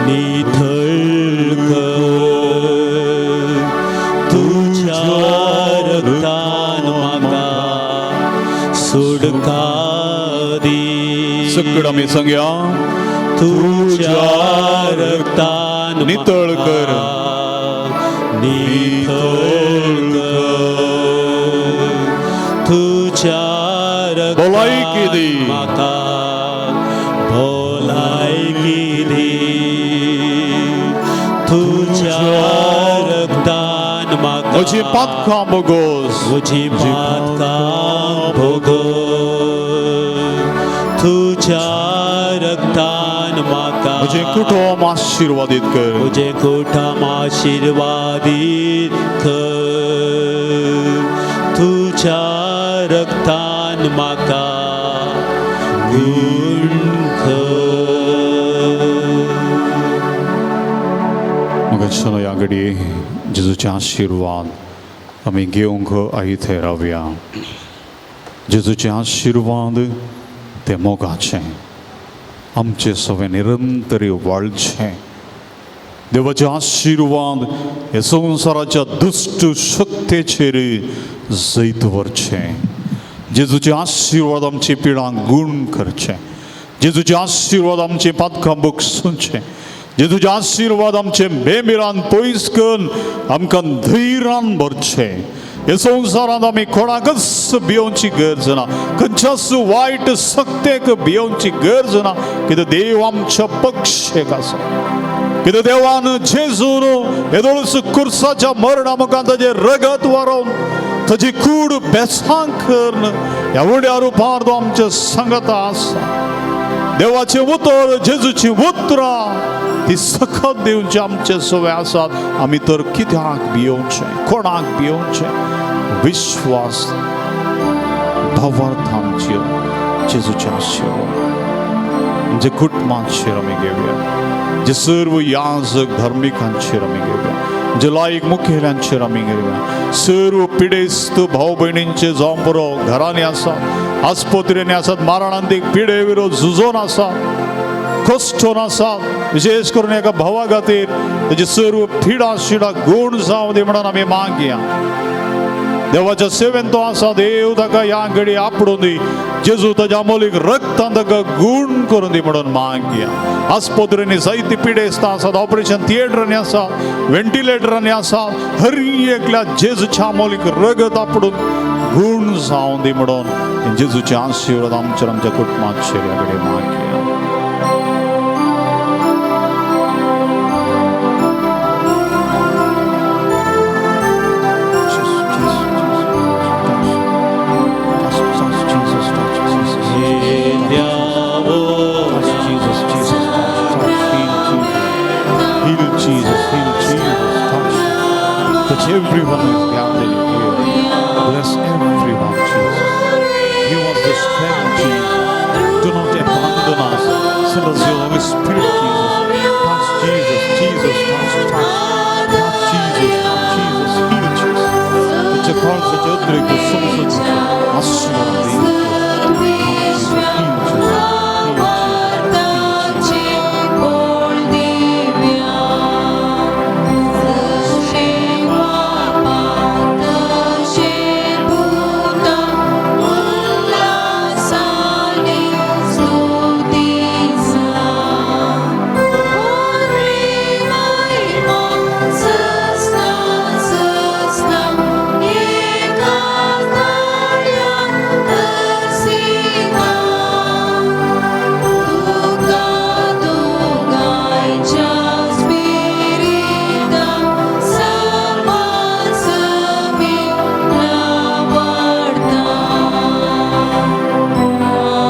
नितळ कर, तुज्या रक्तान म्हाका सुटका दी. सकड आमी सांगया. तुज्या रक्तान नितळ कर. नितळ कर, तुज्या भलायकी दी. रक्तान म्हाका भलायकी दी, तुज्या रक्तान म्हाका म्हजी पातकां बोगोस, म्हजी पातकां भोगोस, तुज्या रक्तान म्हाका म्हजें कुटुंब आशिर्वादीत कर, म्हजें कुटुंब आशिर्वादीत कर, तुज्या रक्तान म्हाका गुण कर. म्हाका दिसता ह्या घडये जेजूचे आशिर्वाद आमी घेवंक आयते रावया. जेजूचे आशिर्वाद ते मोगाचे आमचे सगळे निरंतरी वाळचे. देवाचे आशिर्वाद हे संवसाराच्या दुश्ट शक्तेचेर जैत व्हरचें. जेजूचे आशिर्वाद आमचे पिडांक गूण करचे. जेजूचे आशिर्वाद आमचे पातकां बक्षुचे. जेजूचे आशिर्वाद आमचे बेमिरान पयस करून आमकां धैर्यान भरचे. हे संवसारांत आमी कोणाकच भियोवची गरज ना, खंयच्याच वायट शक्तेक भियोवची गरज ना. कित्याक देव आमच्या पक्षेक आसा. कित्याक देवान जेजून येदोळच कुर्साच्या मरणा मुखार ताजें रगत वारोवन ताजी कूड बेसांक करून ह्या उड्या रुपार तो आमच्या संगता आसा. देवाचें उतर, जेजूची उतरां ती सखत दिवचे आमचे सवय आसात. आमी तर कित्याक भियोवचें, कोणाक भियोवचें? विश्वास भावार्थ आमचेर जेजूच्या आशिर्वाद आमच्या कुटुंबाचेर आमी घेवया. जे सर्व याजक धार्मिकांचेर आमी घेवया, जे लायक मुखेल्यांचेर आमी घेवया. सर्व पिडेस्त भाव भयणींचे जावं पुरो घरांनी आसा, आस्पत्रेंनी आसात, मारणांतीक पिडे विरोध झुजोन आसा, कश्टोन आसा. विशेश करून एका भावा खातीर तेजी सर्व पिडा शिडा गूण जावं दी म्हणून आमी मागया. देवाच्या सेवेन तो आसा. देव ताका ह्या घडी आपडून दी. जेजू ताज्या मोलीक रक्तान ताका गूण करून दी म्हणून मागया. आस्पत्रेंनी जायती पिडेस्तां आसात, ऑपरेशन थिएटरांनी आसा, व्हेंटिलेटरांनी आसा. हर एकल्या जेजूच्या मोलीक रगत आपडून गुण जावं दी म्हणून जेजूचे आशिर्वाद आमच्या आमच्या कुटुंबाचेर ह्या कडेन मागया. Jesus, heal Jesus, touch, touch everyone who is gathered here. Bless everyone, Jesus. Give us the strength, Jesus. Do not abandon us. Send us your Holy Spirit, Jesus. Touch Jesus, Jesus, touch, touch, touch Jesus, touch Jesus, heal Jesus. तुझे call से उतरे को सुन सुन आशीर्वाद दे. Jesus,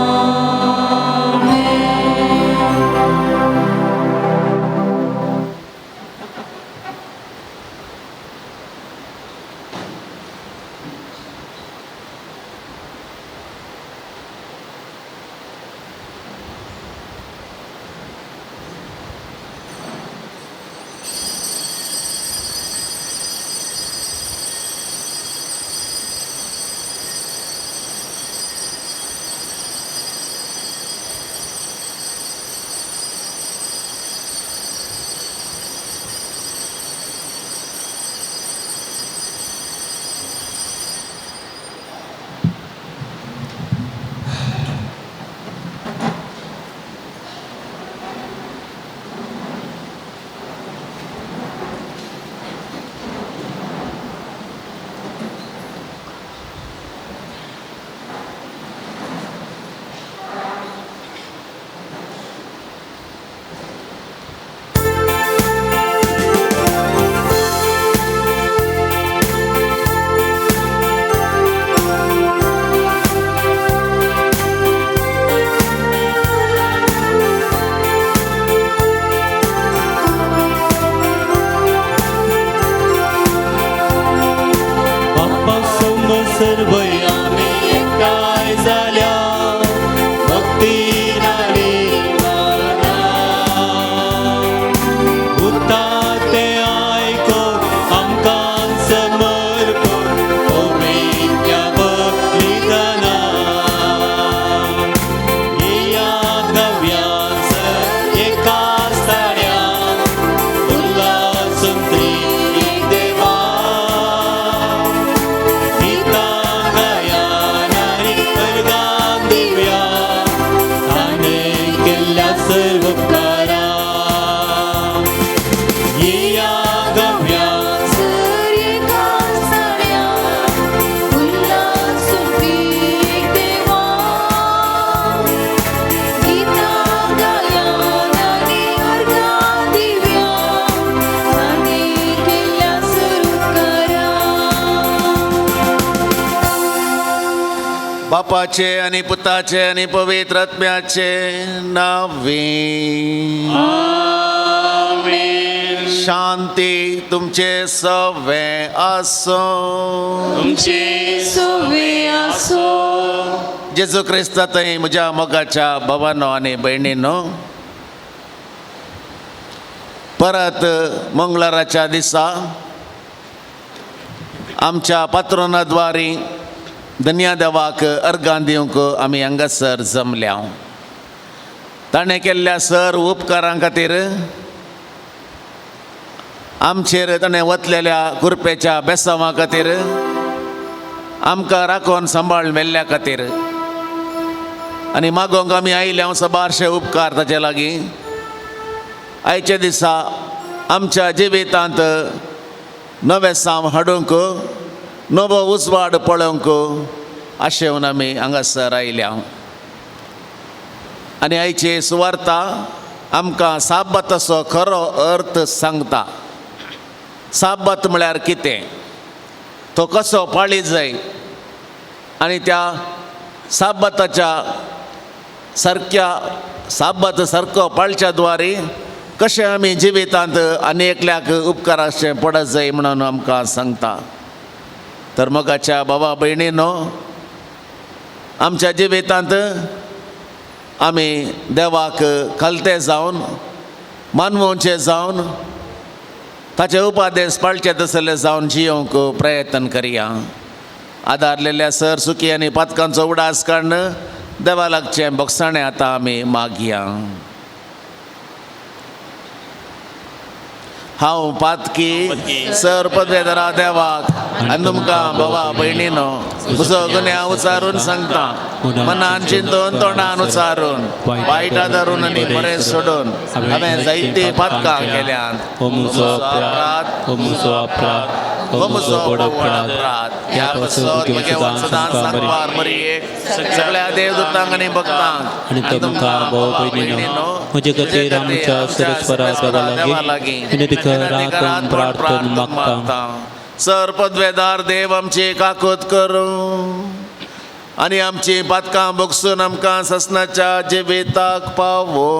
heal Jesus, heal Jesus. बापाचे आणि पुताचे आणि पवित्र आत्म्याचे नावे आमेन. शांती तुमचे सवे आसो. तुमचे सवे आसो. जेजू क्रिस्ता थंय म्हज्या मोगाच्या भावानो आनी भयणीनो, परत मंगळाराच्या दिसा आमच्या पात्रोनाद्वारी धन्या देवाक अर्गां दिवंक आमी हांगासर जमल्या. ताणें केल्ल्या सर उपकारां खातीर, आमचेर ताणें वतलेल्या कुरपेच्या बेसांवा खातीर, आमकां राखोन सांबाळ मेल्ल्या खातीर आनी मागोंक आमी आयिल्ले सबारशे उपकार ताचे लागीं. आयच्या दिसा आमच्या जिवितांत नवें साम हाडूंक नवो उजवाड पळोवंक आशेवन आमी हांगासर आयल्या. आनी आयची सुवार्ता आमकां साबाताचो खरो अर्थ सांगता. साबात म्हळ्यार कितें, तो कसो पाळी जाय आनी त्या साबाताच्या सारक्या साबात सारको पाळच्या द्वारे कशें आमी जिवितांत आनी एकल्याक उपकाराचें पडत जाय म्हणून आमकां सांगता. तर मोगाच्या बाबा भयणीनो, आमच्या जिवितांत आमी देवाक खालते जावन मानवोचे जावन ताचे उपादेश पाळचे तसले जावन जियोंक प्रयत्न करया. आदारलेल्या सर सुखी आनी पातकांचो उडास काडून देवा लागचें बोगसाणें आतां आमी मागया. हांव पातकी सर पदवेदरा देवाक आनी तुमकां बाबा भयणीनो म्हजो गुन्यांव उचारून सांगता. मनान चिंतून तोंडान उचारून वायटा धरून आनी बरें सोडून हांवें जायतीं पातकां केल्यांत. हो म्हजो अपराध, हो म्हजो अपराध, हो म्हजो व्हड अपराध. ह्या पासत म्हगे सदांच सांगपार मरियेक सगळ्या देवदूतांक आनी भक्तांक आनी तुमकां भाव भयणीनो म्हजे खातीर आमच्या सरस्वरा देवा लागीं विनंती करात प्रार्थन मागता. सर पदवेदार देव आमची काकूत करूं आनी आमची पातकां बोगसून आमकां ससनाच्या जिविताक पावो.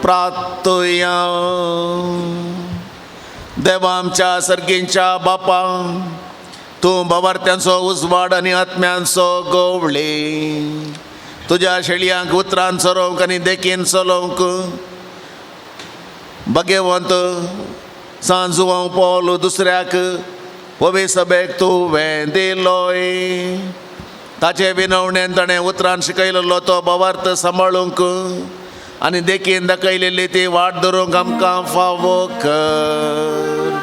प्रार्थुया. देवा आमच्या सर्गींच्या बापा, तूं बाबार्थ्यांचो उजवाड आनी आत्म्यांचो गोवळे, तुज्या शेळयांक उतरान चरोवंक आनी देखीन चलोवंक भाग्यवंत सांजुवांव पावलो दुसऱ्याक पवी सभेक तुवें दिलोय. ताचे विनवणेन ताणें उतरान शिकयलेलो तो बाबार्थ सांबाळूंक आनी देखीन दाखयलेली ती वाट धरूंक आमकां फावो कर.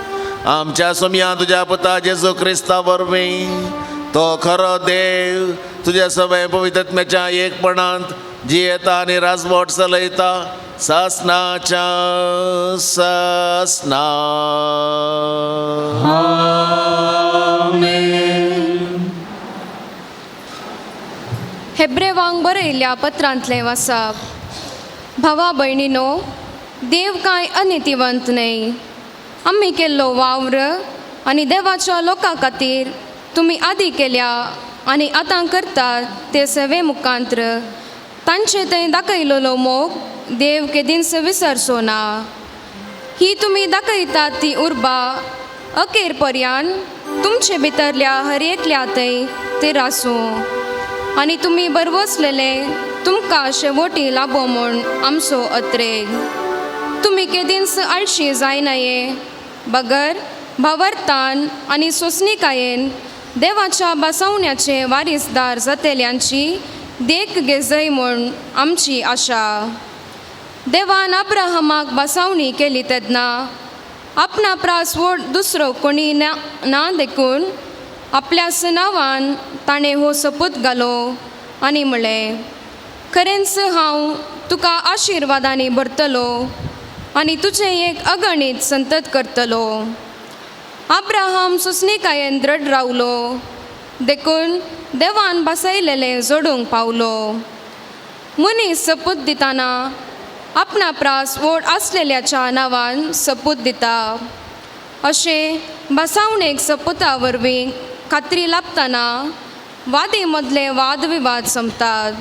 आमच्या सोमया तुज्या पुता जेजू क्रिस्ता वरवीं तो खरो देव तुज्या सगळ्या पवित्रत्म्याच्या एकपणांत जियेता आनी राजवट चलयता सासनाच्या सासना. हेब्रेवांक बरयल्ल्या पत्रांतलें वाचप. भावा भयणीनो, देव कांय अनितिवंत न्हय. आमी केल्लो वावर आनी देवाच्या लोकां खातीर तुमी आदी केल्या आनी आतां करतात ते सेवे मुखांत्र तांचे थंय दाखयलेलो मोग देव केदींच विसरचो ना. ही तुमी दाखयतात ती उर्बा अखेर पर्यान तुमचे भितरल्या हर एकल्या थंय ते रासूं आनी तुमी बरवसलेले तुमकां शेवटी लाबो म्हूण आमचो अत्रेग. तुमी केदींच आळशी जायनाये बगर भावार्थान आनी सोंसणीकायेन देवाच्या बसवण्याचे वारीसदार जातेल्यांची देख घेजय म्हूण आमची आशा. देवान अब्राहमाक बसावणी केली तेन्ना आपणा प्रास व्हड दुसरो कोणी ना ना देखून आपल्या नांवान ताणें हो सपूत घालो आनी म्हळें, खरेंच हांव तुका आशिर्वादांनी भरतलो आनी तुजें एक अगणीत संतत करतलो. अब्राहम सोंसणीकायेन दृढ रावलो देखून देवान बसयलेलें जोडूंक पावलो. मनीस सपूत दितना आपणा प्रास व्हड आसलेल्याच्या नांवान सपूत दिता. अशें बसावणेक सपुता वरवीं खात्री लाबतना वादी मदले वादविवाद सोंपतात.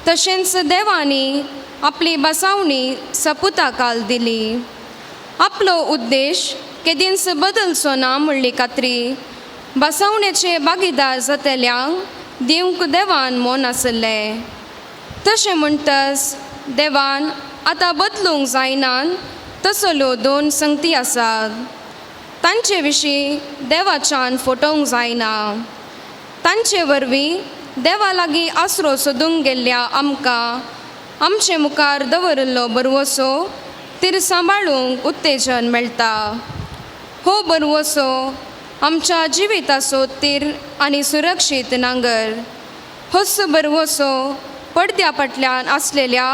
तशेंच देवांनी आपली बसावणी सपुताकाल दिली. आपलो उद्देश केदींच बदलचो ना म्हणली खात्री बसावणेचे भागीदार जातल्यांक दिवंक देवान मोन आसलें. तशें म्हणटच देवान आतां बदलूंक जायनात तसल्यो दोन संगती आसात. तांचे विशीं देवाच्यान फटोवंक जायना. तांचे वरवीं देवा लागीं आसरो सोदूंक गेल्ल्या आमकां आमचे मुखार दवरिल्लो बरवसो तिर सांबाळूंक उत्तेजन मेळटा. हो बरवसो आमच्या जिविताचो तीर आनी सुरक्षीत नांगर. होच बरवसो पडद्या फाटल्यान आसलेल्या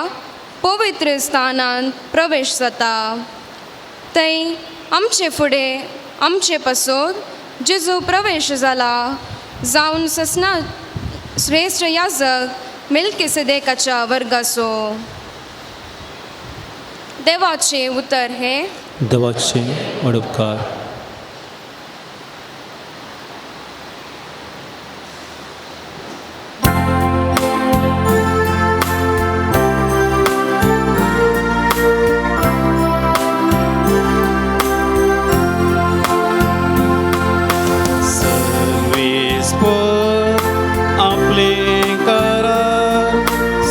पवित्र स्थानांत प्रवेश जाता. थंय आमचे फुडें आमचे पासत जेजू प्रवेश जाला जावन ससना श्रेश्ठ याजक मेलकेसदेकाच्या वर्गाचो. देवाचें उतर हें. देवाचे अडपकार. सर्वेस्पर आपले करार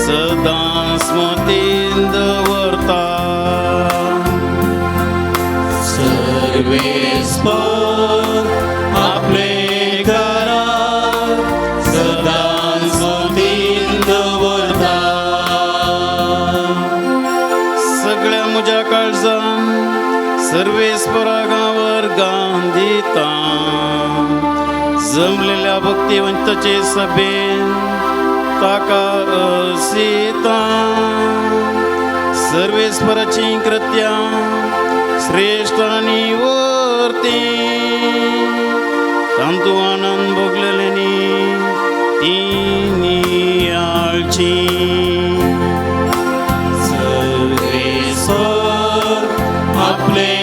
सदां स्मतीन दवरता. सर्वेस्पर आपले करार सदां स्मतीन दवरता. सगळ्या म्हज्या काळजान सर्वेस्परागावर गान दिता. जमलेल्या भक्तिवंताचे सभेन ताका असिता. सर्वेस्पराची कृत्यां श्रेश्ठ आनी वर्ती तांतू आनंद भोगलेल्यांनी ती नियाळची. सर्वेस्पर आपले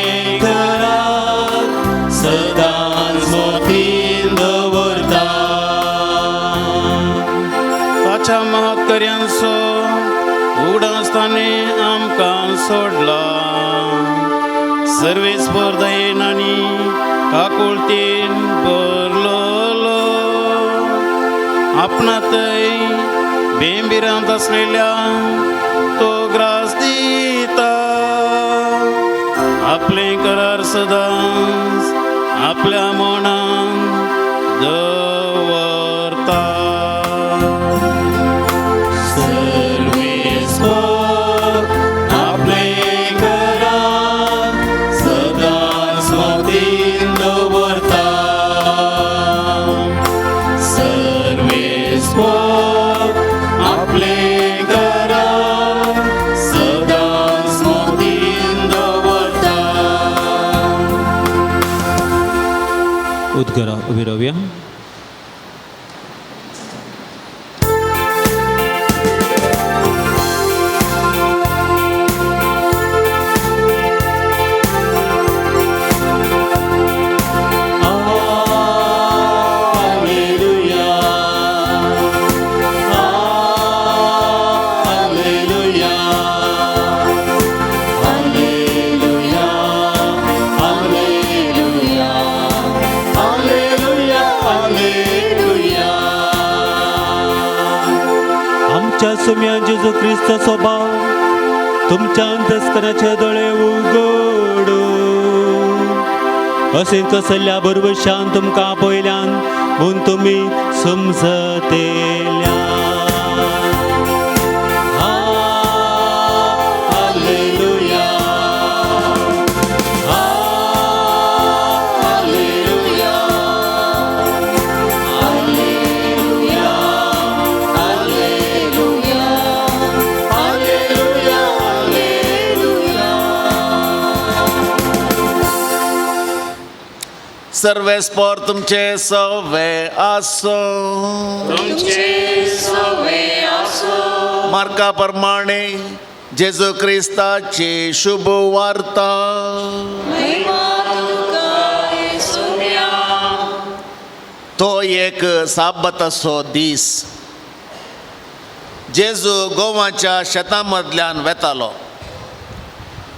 करार सदां स्मतीन दवरता. ताच्या महत्कर्यांचो उगडास ताणें आमकां सोडला. सर्वेस्पर दयेन आनी काकुळतेन भरलोलो. आपणातय बेंबिरांत आसलेल्या तो ग्रास दिता. आपले करार सदांच आपल्या मनान दवरता. सर्वेस्पर आपले करार सदां स्मतीन दवरता. सर्वेस्पर आपले करार सदां स्मतीन दवरता. उद्गरा उबी रावया. Alleluia, Alleluia, Alleluia, Alleluia, Alleluia, Alleluia. आमच्या सुम्या जेजू क्रिस्त स्वभाव तुमच्या अंतस्कराचे दोळे उगडू असें कसल्या बरवशान तुमकां आपयल्यान म्हूण तुमी समजतेल्या. Alleluia, Alleluia, Alleluia, Alleluia, Alleluia, Alleluia. सर्वेस्पर तुमचे सवे आसो. मार्का प्रमाणे जेजू क्रिस्ताची शुभ वार्ता. तो एक साबताचो दीस. जेजू गोवाच्या शेतां मदल्यान वेतालो.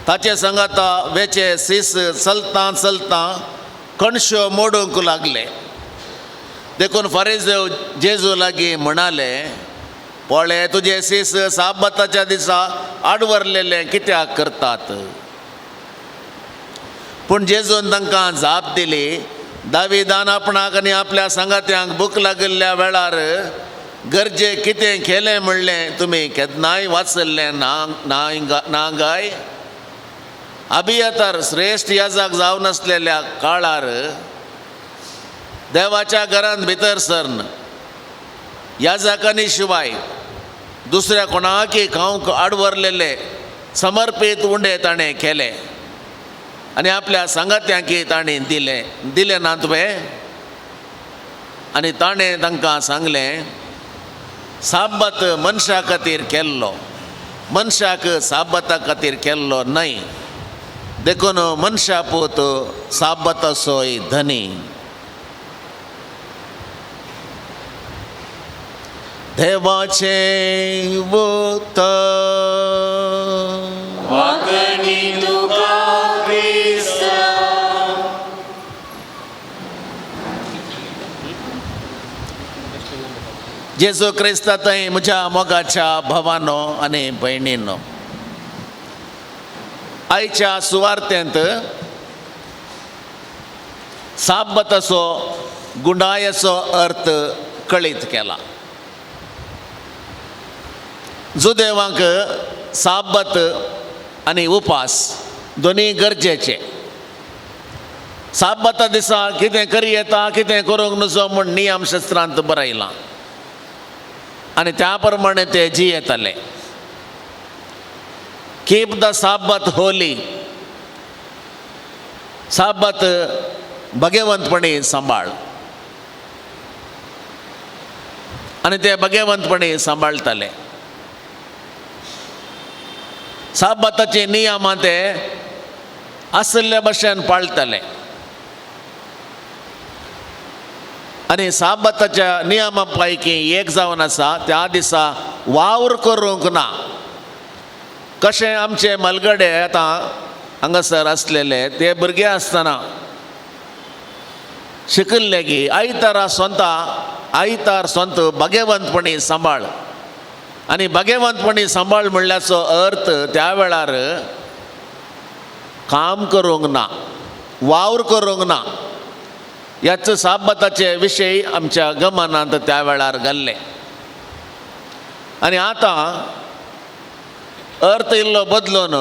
ताचे सांगाता वेचे सीस चलतां चलतां कणश्यो मोडूंक लागले. देखून फारीजेव जेजू लागीं म्हणाले, पळय तुजे सीस साबाताच्या दिसा आडवरलेले कित्याक करतात? पूण जेजून तांकां जाप दिली, दावीदान आपणाक आनी आपल्या सांगात्यांक भूक लागिल्ल्या वेळार गरजे कितें केलें म्हणलें तुमी केन्नाय वाचल्लें ना गाय? अभियतर श्रेश्ठ याजाक जावन आसलेल्या काळार देवाच्या घरांत भितर सरन याजाकांनी शिवाय दुसऱ्या कोणाकी खावंक आडवरलेले समर्पीत उंडे ताणें केले आनी आपल्या सांगात्यांकी ताणें दिले दिले ना तुवें? आनी ताणें तांकां सांगलें, साब्बत मनशा खातीर केल्लो, मनशाक साब्बता खातीर केल्लो न्हय. देखून मनशा पूत साब्बताचोय धनी. देवाचें उतर. वाकणी तुका क्रिस्ता. जेजू क्रिस्ता थंय म्हज्या मोगाच्या भावानो आनी भयणीनो, आयच्या सुवार्तेंत साब्बताचो गुंडायेचो अर्थ कळीत केला. जुदेवांक साब्बत आनी उपास दोनूय गरजेचे. साब्बता दिसा कितें करी येता कितें करूंक नजो म्हूण नियमशास्त्रांत बरयलां आनी त्या प्रमाणे ते जियेताले. कीप the साब्बत होली, साब्बत भगेवंतपणी सांबाळ, आनी ते भगेवंतपणी सांबाळटाले. साब्बताचे नियम ते आशिल्ले भशेन पाळटाले आनी साब्बताच्या नियमा पैकी एक जावन आसा त्या दिसा वावर करूंक ना. कशें आमचे मलगडे आतां हांगासर आसलेले ते भुरगे आसतना शिकिल्ले की आयतारा स्वता आयतार स्वंत भगेवंतपणी सांबाळ. आनी भगेवंतपणी सांबाळ म्हणल्याचो अर्थ त्या वेळार काम करूंक ना, वावर करूंक ना. ह्याच साब्बताचे विशय आमच्या गमनांत त्या वेळार घाल्ले. आनी आतां अर्थ इल्लो बदलून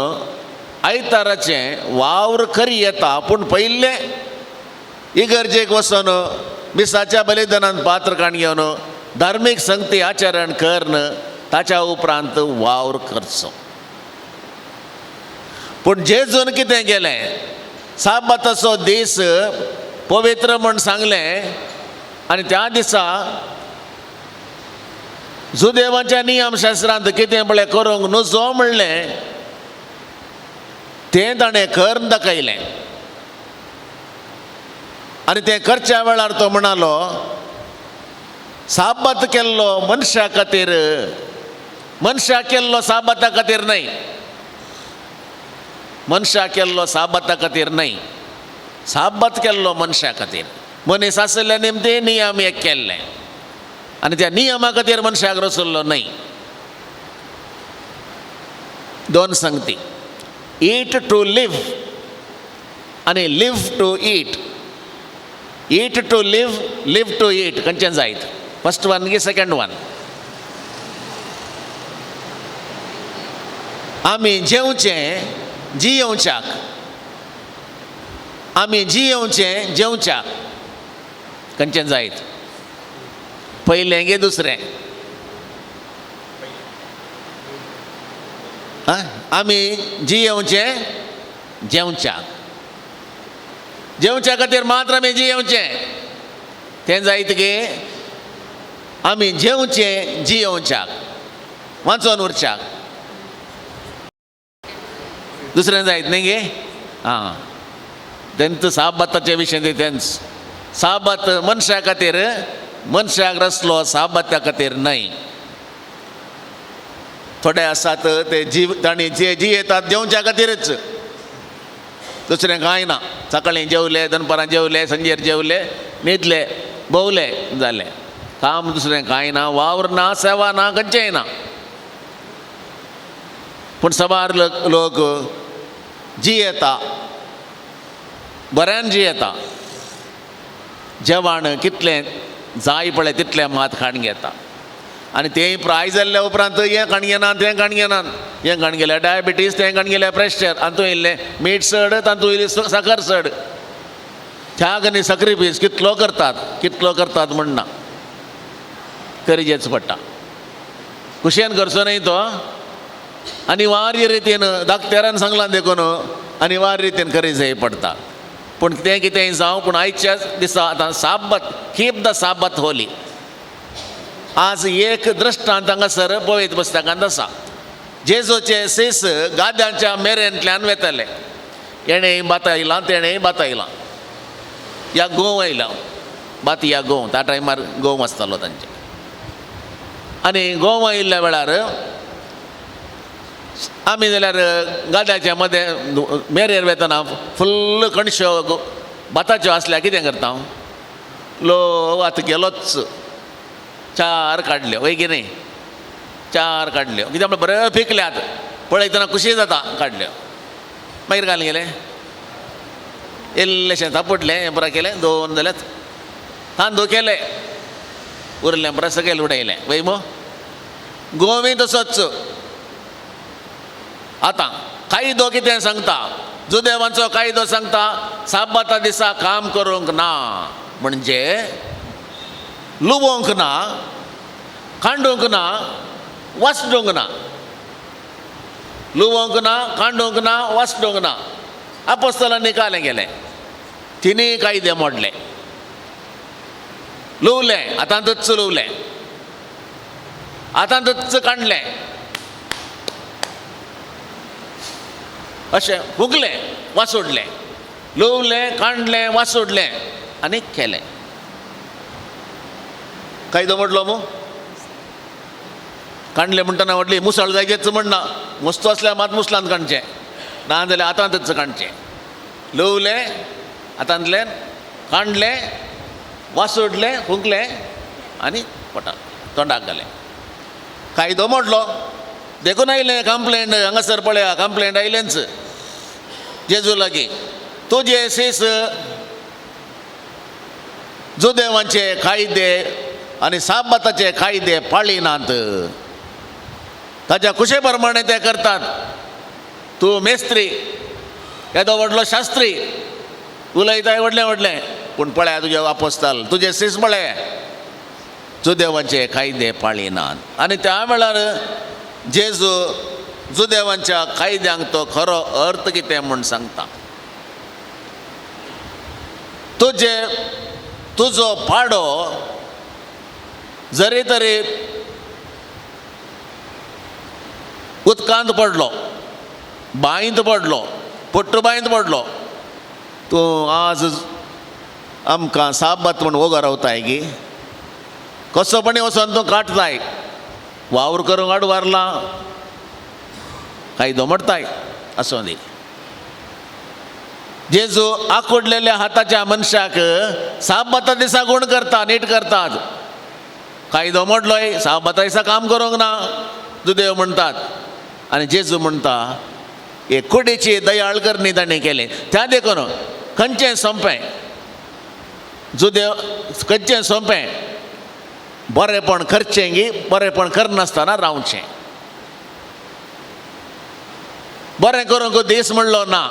आयताराचें वावर खरी येता, पूण पयलें इगर्जेक वचून मिसाच्या बलिदानान पात्र काण घेवन धार्मीक संगती आचरण करून ताच्या उपरांत वावर करचो. पूण जेजून कितें केलें, साब्बताचो दीस पवित्र म्हूण सांगलें आनी त्या दिसा जुदेवाच्या नियमशास्त्रांत कितें पळय करूंक नजो म्हणलें तें ताणें करून दाखयलें. आनी तें करच्या वेळार तो म्हणालो, साब्बत केल्लो मनशा खातीर, मनशा केल्लो साब्बता खातीर न्हय, मनशा केल्लो साब्बता खातीर न्हय, साब्बत केल्लो मनशा खातीर. मनीस आशिल्ल्या निमते नियम एक केल्ले आनी त्या नियमा खातीर मनशाक रचल्लो न्हय. दोन संगती, ईट टू लिव्ह आनी live to eat. Eat to live, live to eat, खंयचें जायत, फर्स्ट वन की सेकंड वन? आमी जेवचें जियेवच्याक, आमी जियेवचें जेवच्याक, खंयचें जायत, पयलें गे दुसरें? आमी जियेवचें जेवच्याक, जेवच्या खातीर मात्र आमी जियेवचें, तें जायत गे आमी जेवचें जियेवच्याक, वाचोन उरच्याक, दुसरें जायत न्ही गे? आं, तेंच साबाताचे विशय, तेंच साबात मनशा खातीर, मनशाक रचलो साबाता खातीर न्हय. थोडे आसात ते जीव तांणी जे जियेतात जेवच्या खातीरच, दुसरें कांय ना. सकाळीं जेवले, दनपारां जेवले, सांजेर जेवले, न्हिदले, भोंवले, जालें. काम दुसरें कांय ना, वावर ना, सेवा ना, खंयचेंय ना. पूण साबार लोक जियेता, बऱ्यान जियेता, जेवण कितलें जाय पळय तितलें मात खाण घेता. आनी तेंय प्राय जाल्ल्या उपरांत हें खाण घेनात, तें खाण घेनात, हें खाण गेल्यार डायबिटीज, तें खाण गेल्यार प्रेशर, तातूंत इल्लें मीठ चड, तातूंत इल्ली साकर चड. त्याग आनी सॅक्रिफीस कितलो करतात, कितलो करतात म्हणना, करीजेच पडटा. कुशेन करचो न्हय तो अनिवार्य रितीन डाक्टरान सांगलां देखून अनिवार्य रितीन करीजय पडटा. पूण तें कितेंय जावं, पूण आयच्या दिसा आतां साबत, कीप the साबत होली. आज एक दृश्टांत हांगासर पवित्र पुस्तकांत आसा. जेजूचे सीस गाद्यांच्या मेरेंतल्यान वेतले, हेणें भात आयलां, तेणें भात आयलां, या गोंव आयला, भात या गोंव, त्या टायमार गोंव आसतालो तांचे. आनी गोंव आयिल्ल्या वेळार आमी जाल्यार गाद्याच्या मदें मेरेर वेतना फुल्ल कणश्यो भाताच्यो आसल्यार कितें करता, लो आतां गेलोच, चार काडल्यो वय की न्ही, चार काडल्यो, कित्याक म्हळ्यार बऱ्यो पिकल्यात, पळयतना खुशी जाता, काडल्यो. मागीर घालून गेले, इल्लेशें थापटलें, हें बरें केलें, दोन जाल्यात तांदूळ केले, उरलें बरें सकयल उडयलें वय मो. गोवी तसोच. आतां कायदो कितें सांगता, जुदेवांचो कायदो सांगता साबाता दिसा काम करूंक ना, म्हणजे लुवोंक ना, कांडूंक ना, वासडूंक ना. लुवोंक ना, कांडूंक ना, वासडूंक ना. आपोस्तलांनी कालें गेलें, तिनूय कायदे मोडले, लुवलें आतांतच लुवलें, आतांतच कांडलें, अशें फुगलें, वासोडलें, लुवलें, कांडलें, वासोडलें आनी केलें. कायदो मोडलो मू. कांडलें म्हणटना व्हडली मुसळ जायचेच म्हणना, मुस्तो आसल्यार मात मुसलांत कांडचें, ना जाल्यार आतांतच कांडचें. लुवलें हातांतल्यान, कांडलें, वासोडलें, फुंकलें आनी पोटाक तोंडाक घालें. कायदो मोडलो देखून आयलें कंप्लेंट. हांगासर पळया कंप्लेंट आयलेंच जेजू लागीं, तुजे सीस जुदेवांचे कायदे आनी साबाताचे कायदे पाळिनात, ताच्या खुशे प्रमाणे ते करतात. तूं मेस्त्री, येदो व्हडलो शास्त्री, उलयताय व्हडलें व्हडलें, पूण पळया तुजे आपोस्ताल, तुजे सीस पळय जुदेवांचे कायदे पाळिनात. आनी त्या वेळार जेजू जुदेवांच्या कायद्यांक तो खरो अर्थ कितें म्हूण सांगता. तुजे तुजो पाडो जरी तरी उदकांत पडलो, बांयंत पडलो, पोट्टू बांयंत पडलो, तूं आज आमकां साबात म्हूण वोगो रावताय गी, कसो पणी वचोन तूं काटताय, वावर करूंक आड वारला, कायदो मोडताय. आसूं दी. जेजू आकुडलेल्या हाताच्या मनशाक साबाता दिसा गूण करता, नीट करतात. कायदो मोडलोय, साबाता दिसा काम करूंक ना जुदेव म्हणटात. आनी जेजू म्हणटा हे कुडीची दयाळ करणी ताणें केली. त्या देखून खंयचें सोंपें जुदेव, खंयचें सोंपें बरेंपण करचें गी, बरेंपण करनासतना रावचें. बरें करूंक दीस म्हणलो ना,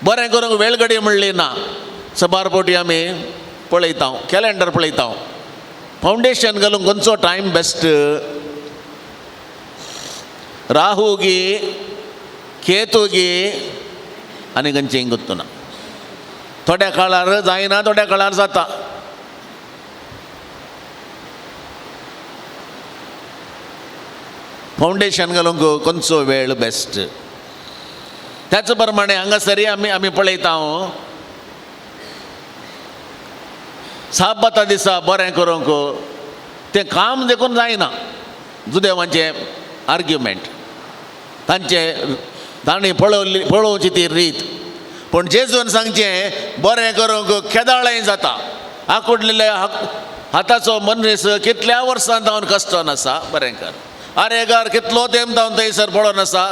बरें करूंक वेळगडी म्हणली ना. सबार फावटी आमी पळयता, कॅलेंडर पळयता, फावंडेशन घालूंक खंयचो टायम बेस्ट, राहू गी, केतू गी, आनी खंयचें गुत्तुना. थोड्या काळार जायना, थोड्या काळार जाता. फावंडेशन घालूंक खंयचो वेळ बेस्ट. त्याच प्रमाणे हांगासरय आमी आमी पळयता साबाता दिसा बरें करूंक तें काम देखून जायना. जुदेवांचें आर्ग्युमेंट, तांचे तांणी पळोवली पळोवची ती रीत. पूण जेजून सांगचें बरें करूंक केदाळें जाता. आकुडलेल्या हाताचो मनीस कितल्या वर्सां जावन कश्टन आसा, बरें कर. आरेगार कितलो तेंप जावन थंयसर पळोवन आसा,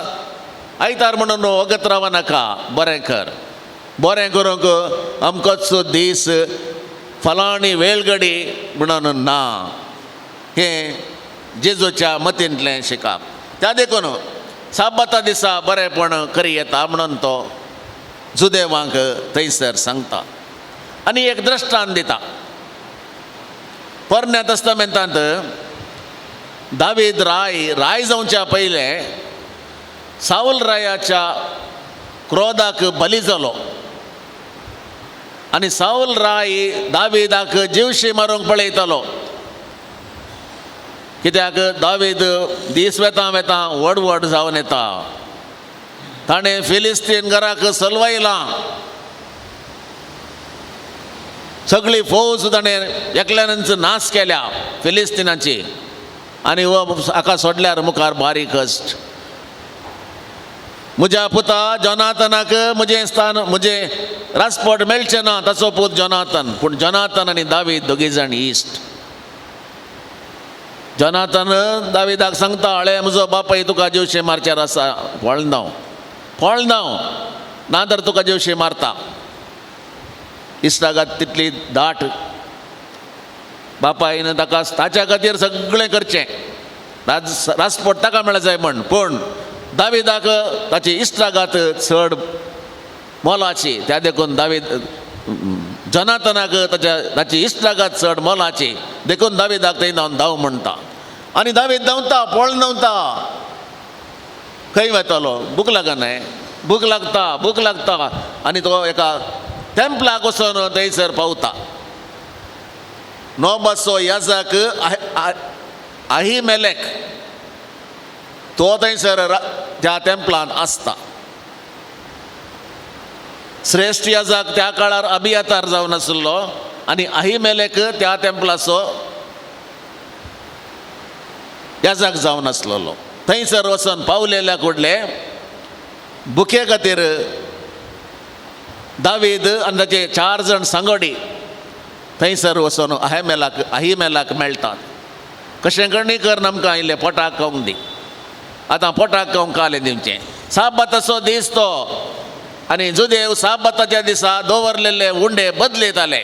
आयतार म्हणून वगत राव नाका, बरें कर. बरें करूंक अमकोच दीस फलाणी वेळगडी म्हणून ना. हें जेजूच्या मतींतलें शिकप. त्या देखून साबाता दिसा बरेंपण करी येता म्हणून तो जुदेवांक थंयसर सांगता आनी एक दृश्टांत दिता. पोरण्या तस्तामेंतांत दावीद राय राय जावच्या पयलें सावल रायाच्या क्रोधाक बली जालो आनी सावल राय दावीदाक जिवशी मारूंक पळयतालो. कित्याक दावीद दीस वेता वेता व्हड व्हड जावन येता. ताणें फिलिस्तीन घराक सलवायलां, सगळी फौज ताणें एकल्यानच नाश केल्या फिलिस्तीनाची. आनी हो हाका सोडल्यार मुखार बारीक कश्ट. म्हज्या पुता जोनाथनाक म्हजें स्थान म्हजें राजपट मेळचें ना, ताचो पूत जोनाथन. पूण जोनाथन आनी दावीद दोगी जाण इश्ट. जोनाथन दावीदाक सांगता, हळे म्हजो बापाय तुका जिवशे मारच्यार आसा, पळना पळना ना तर तुका जिवशे मारता. इश्टागात तितली दाट. बापायन ताका ताच्या खातीर सगळें करचें, राजपट ताका मेळ जाय म्हण. पूण दावीदाक ताची इश्टागात चड मोलाची, त्या देखून दावीद जोनाथनाक ताच्या ताची इश्टागात चड मोलाची, देखून दावीदाक थंय धांवन धांव म्हणटा. आनी दावीद धांवता, पळोवन धांवता. खंय वतालो, भूक लागना, भूक लागता, भूक लागता. आनी तो एका तेंपलाक वचून थंयसर पावता. नोबाचो याजक आहिमेलेक तो थंयसर त्या तेंपलांत आसता. श्रेश्ठ याजक त्या काळार अबियातार जावन आशिल्लो आनी आहिमेलेक त्या तेंपलाचो याजक जावन आसलेलो. थंयसर वचून पावलेल्या कुडले भुके खातीर दावीद आनी ताचे 4 जाण सांगोडी थंयसर वचून आहिमेलाक मेळटात. कशें करणी कर आमकां आयिल्लें पोटाक खावंक दी, आतां पोटाक खावंक कालें दिवचें. साबाताचो दीस तो आनी जुदेव साबाताच्या दिसा दवरलेले उंडे बदलयताले.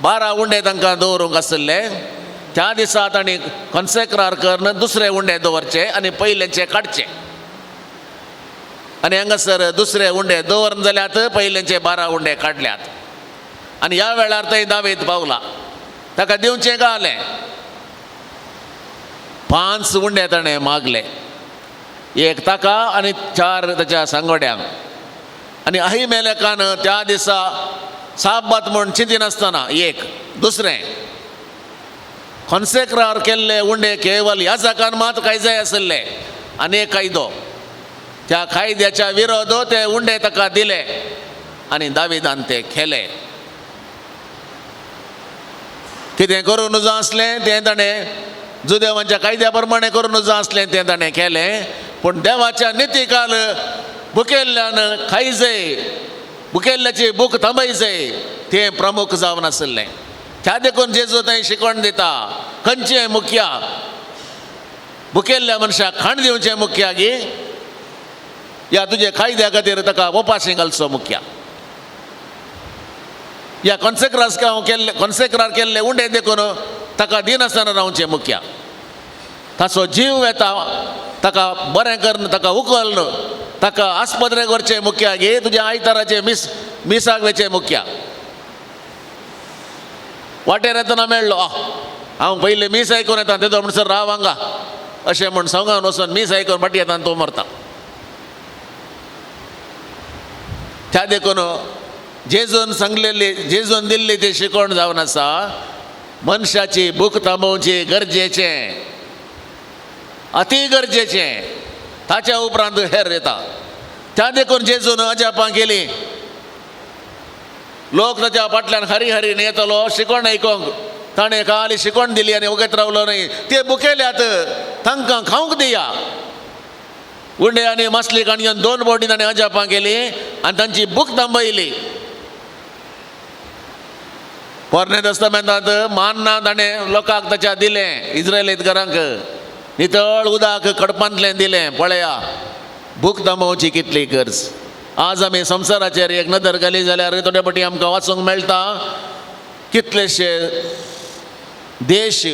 12 उंडे तांकां दवरूंक आशिल्ले. त्या दिसा तांणी कॉन्सेक्रार करून दुसरे उंडे दवरचे आनी पयलेचे काडचे. आनी हांगासर दुसरे उंडे दवरून जाल्यात, पयलेचे 12 उंडे काडल्यात. आनी ह्या वेळार थंय दावीद पावला, ताका दिवचें गालें. 5 उंडे ताणें मागले, एक ताका आनी 4 ताच्या सांगोड्यांक. आनी आहिमेलेकान त्या दिसा साबात म्हूण चिंतिनासतना एक दुसरें कॉन्सेक्रार केल्ले उंडे केवल याजकान मात काय जाय आशिल्ले. आनी एक कायदो, त्या कायद्याच्या विरोध ते उंडे ताका दिले आनी दावीदान ते खेले. कितें करूं नजो आसलें तें ताणें जुदेवांच्या कायद्या प्रमाणें करूं नजो आसलें तें ताणें केलें. पूण देवाच्या नितीकाल भुकेल्ल्यान खायजय, भुकेल्ल्याची भूक थांबयजय तें प्रमुख जावन आशिल्लें. त्या देखून जेजू थंय शिकवण दिता, खंयचें मुख्या भुकेल्ल्या मनशाक खाण दिवचें मुख्या गी या तुजे कायद्या खातीर ताका उपाशी घालचो मुख्या. या कॉन्सेक्रास केल्ले कॉन्सेक्रार केल्ले उंडे देखून ताका दिनासतना रावचें मुख्या. ताचो जीव येता, ताका बरें करून ताका उखल ताका आस्पत्रेक व्हरचें मुख्या गे तुज्या आयताराचें मिसाक वचें मुख्या. वाटेर येतना मेळ्ळो, हांव पयलीं मीस आयकून येता तेदो म्हणसर राव हांगा अशें म्हूण संगान वचून मीस आयकून फाटीं येता आनी तो मरता. त्या देखून जेजून सांगलेली जेजून दिल्ली ती शिकवण जावन आसा, मनशाची भूक थांबोवची गरजेचें, अती गरजेचें. ताच्या उपरांत हेर येता. त्या देखून जेजून अजापां केली. लोक ताच्या फाटल्यान हरी हरी येतलो शिकवण आयकूंक. ताणें खाली शिकवण दिली आनी वगत रावलो न्हय. ते भुकेल्यात तांकां खावंक दिया. उंडे आनी मासली काण घेवन 2 बोटी ताणें अजापां केली आनी तांची भूक थांबयली. पोरणे दस्तामेंतांत मान्ना ताणें लोकांक ताच्या दिलें, इज्रायलीत घरांक नितळ उदक कडपांतलें दिलें. पळया भूक थांबोवची कितली गरज. आज आमी संवसाराचेर एक नदर घाली जाल्यार थोडे फावटी आमकां वाचूंक मेळटा कितलेशे देश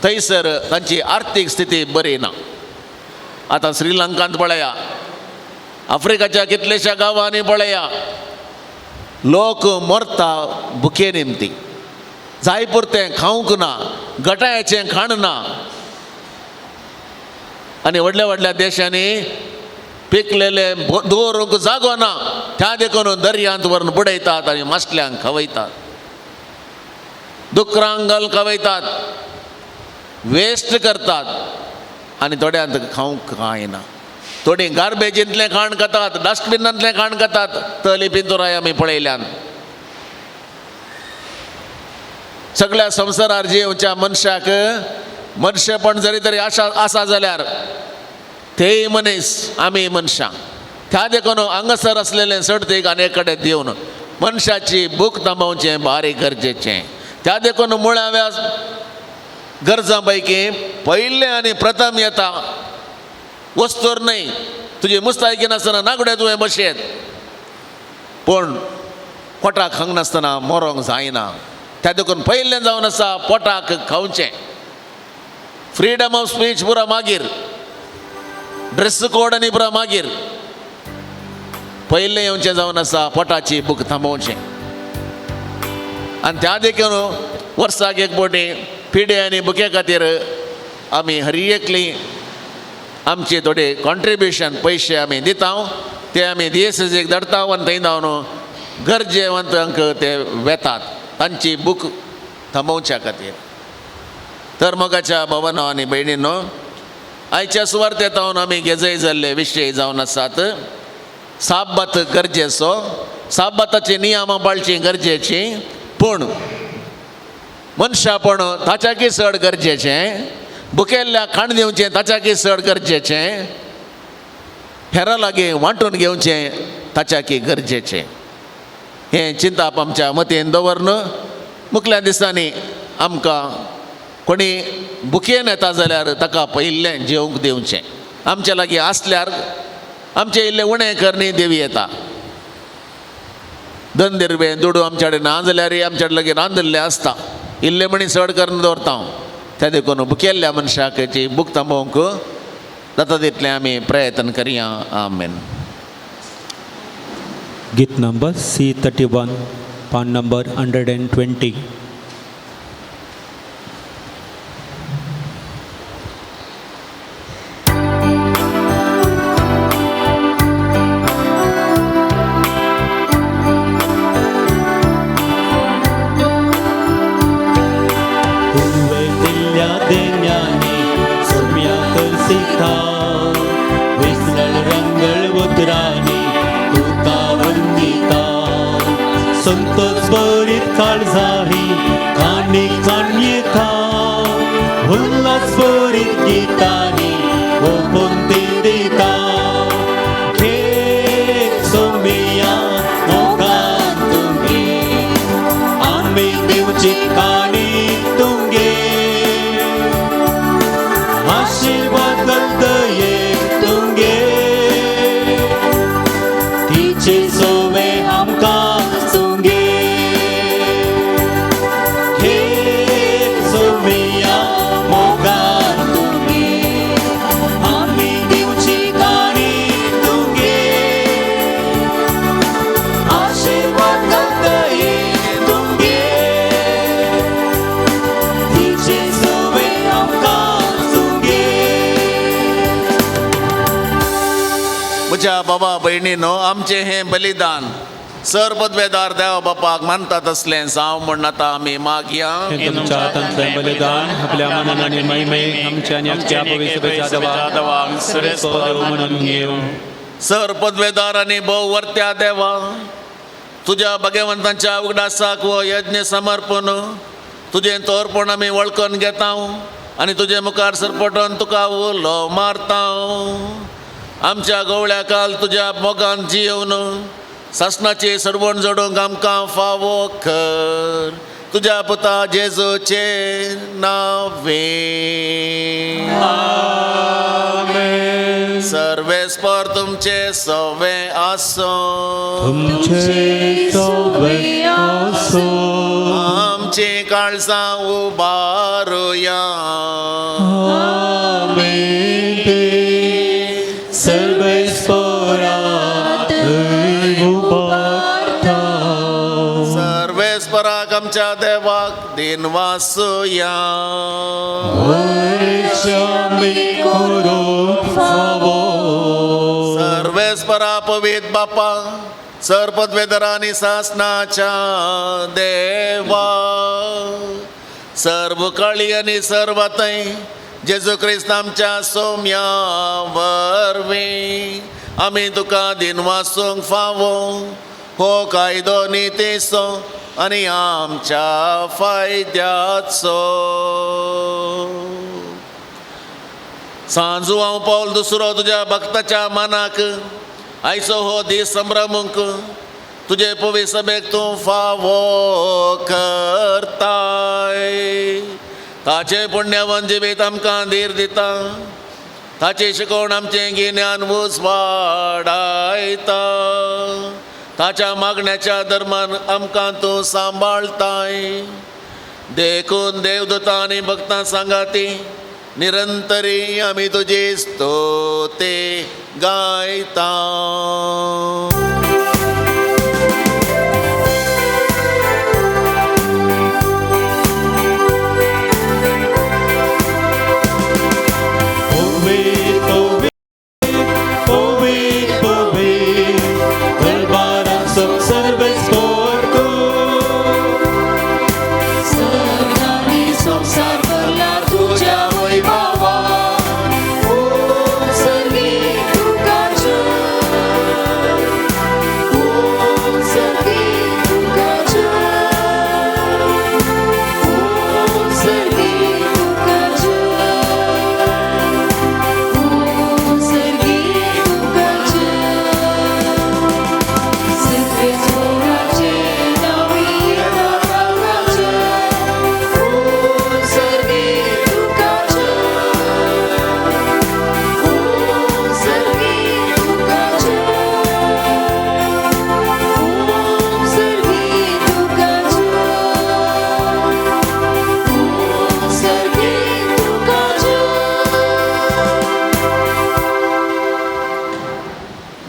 थंयसर तांची आर्थीक स्थिती बरी ना. आतां श्रीलंकांत पळया, आफ्रिकाच्या कितलेश्या गांवांनी पळया, लोक मरता भुके निमती, जाय पुरतें खावंक ना, गटायेचें खाण ना. आनी व्हडल्या व्हडल्या देशांनी पिकलेले दवरूंक जागो ना, त्या देखून दर्यांत व्हरून बुडयतात आनी मासल्यांक खवयतात, दुकरांक घालून खवयतात, वेस्ट करतात आनी थोड्यांत खावंक कांय ना. थोडीं गार्बेजींतलें खाण खातात, डस्टबिनांतलें खाण खातात. तली पिंतुराय आमी पळयल्यान. सगळ्या संवसारार जिवच्या मनशाक मनशेपण जरी तरी आशा आसा जाल्यार तेय मनीस, आमी मनशां. त्या देखून हांगासर आसलेलें सडतीक आनी एक कडेन दिवन मनशाची भूक थांबोवचें भारी गरजेचें. त्या देखून मुळाव्या गरजां पैकी पयलें आनी प्रथम येता वस्तूर न्हय. तुजी मुस्तायकी नासतना नागडे तुवें बशेत, पूण पोटाक खावंक नासतना मरोंक जायना. त्या देखून पयलें जावन आसा पोटाक खावचें. फ्रीडम ऑफ स्पीच पुरा मागीर, ड्रेस कोड आनी पुरा मागीर, पयलें येवचें जावन आसा पोटाची भूक थांबोवचें. आनी त्या देखून वर्साक एक फावटी पिडे आनी भुके खातीर आमी हर एकली आमचे थोडे कॉन्ट्रिब्युशन पयशे आमी दिता, ते आमी डीएसएसीक धाडटा आनी थंय धांवन गरजेवंतांक ते वेतात तांची भूक थांबोवच्या खातीर. तर मोगाच्या भवनो आनी भयणीनो, आयच्या सुवार्तेंत आमी गेजय जाल्ले विशय जावन आसात. साबात गरजेचो, साबाताची नियमां पाळची गरजेची, पूण मनशापण ताच्याकी चड गरजेचें, भुकेल्ल्या खाण दिवचें ताच्याकी चड गरजेचें, हेरां लागीं वांटून घेवचें ताच्याकी गरजेचें. हें चिंताप आमच्या मतीन दवरन मुखल्या दिसांनी आमकां कोणी भुकेन येता जाल्यार ताका पयिल्लें जेवंक दिवचें. आमच्या लागीं आसल्यार आमचें इल्लें उणें करणी देवी येता. दोन दिरवे दुडू आमच्या कडेन ना जाल्यार आमच्या लागीं रांदिल्लें आसता, इल्लें म्हणी चड करून दवरता हांव. त्या देखून भुकेल्ल्या मनशाक जी भूक थांबोवंक जाता तितलें आमी प्रयत्न करया. आमेन. गीत नंबर C31, पान नंबर 120. म्हज्या बाबा भयणीनो, आमचें हें बलिदान सर पदवेदार देवा बापाक मानतात तसलें जावं म्हण आतां आमी मागया. तुमच्या हातांतलें बलिदान आपल्या मनान आनी महिमे आमच्या आनी आमच्या पवित्र देवाक म्हणून घेवं. सर पदवेदार आनी भोव वर्त्या देवा, तुज्या भगवंतांच्या उगडासाक हो यज्ञ समर्पण तुजें तोरपण आमी वळखून घेता आनी तुजे मुखार सरपटून तुका उलो मारता. आमच्या गवळ्या काल तुज्या मोगान जियोवन सासणाची सरवण जोडूंक आमकां फावो कर तुज्या पुता जेजूचे नावे. सर्वेस्पर तुमचे सवे आसो. तुमचे सवे आसो. आमची काळजां उबारुया. सर्वेस्पराक आमच्या देवाक दिनवासुया. सर्वेस्परा पवित्र बापा सर पदवेधरा आनी सासनाच्या देवा सर्व काळी आनी सर्व थंय जेजू क्रिस्त आमच्या सोम्या वरवीं आमी तुका दिनवासूंक फावो हो कायदो नितीचो आनी आमच्या फायद्याचो. सांजू हांव पावल दुसरो तुज्या भक्ताच्या मनाक आयचो हो दीस संभ्रमूंक तुजे पवी सभेक तूं फावो करताय. ताचे पुण्यवन जिवीत आमकां धीर दिता, ताची शिकवण आमचें गिन्यान उजवाडायता, ताच्या मागण्याच्या धर्मान आमकां तूं सांबाळताय. देखून देवदूतां आनी भक्तां सांगाती निरंतरी आमी तुजी स्तुती गायता.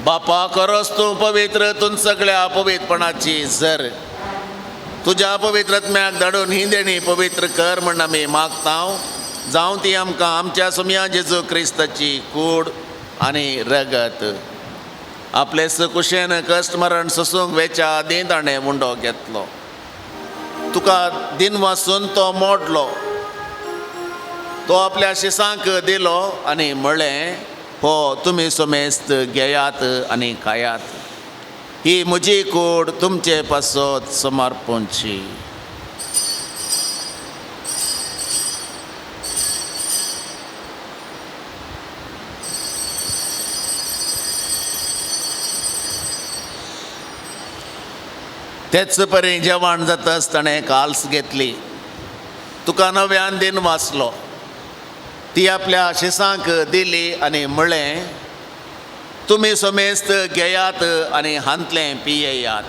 बापा खरोच तूं पवित्र, तूं सगळ्या पवित्रपणाची जर तुज्या पवित्रत्म्याक धाडून ही देणी पवित्र कर म्हण आमी मागता. जावं ती आमकां आमच्या सुमया जेजू क्रिस्ताची कूड आनी रगत. आपले कुशेन कश्ट मरण सोसूंक वेच्या आदीं ताणें मुंडो घेतलो, तुका दिन वासून तो मोडलो, तो आपल्या शिसांक दिलो आनी म्हळें, हो तुमी समेस्त घेयात आनी खायात, ही म्हजी कूड तुमचे पासत समर्पणची. तेच परी जेवण जाताच ताणें काल्स घेतली, तुका नव्यान दिन वाचलो, ती आपल्या शिसांक दिली आनी म्हळें, तुमी समेस्त घेयात आनी हांतलें पियेयात,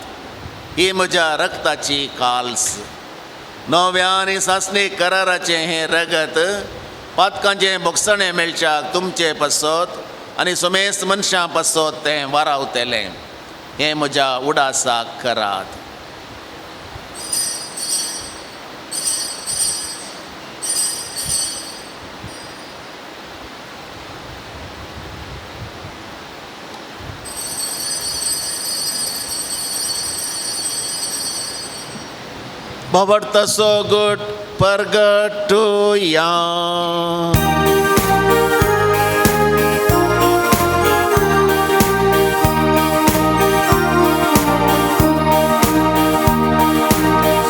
ही म्हज्या रक्ताची काल्स, नव्या आनी सासणीक कराराचें हें रगत पातकांचें भोगसणें मेळच्याक तुमचे पासत आनी समेस्त मनशां पासत तें वारावतलें, हें म्हज्या उडासाक करात. भवर्थसो गुट परगटुया.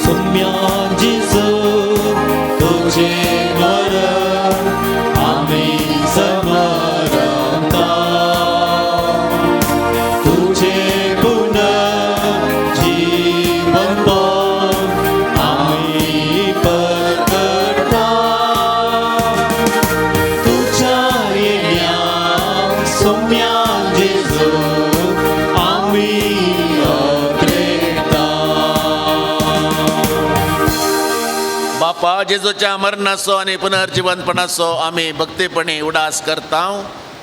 सुम्या जेजू तुझे मरण आमी समरता. जिवंतपण आमी परगटा. तुज्या येण्या सोम्या जेजू आमी अत्रेता. बापा जेजूच्या मरणाचो आनी पुनर्जिवंतपणाचो आमी भक्तीपणी उडास करता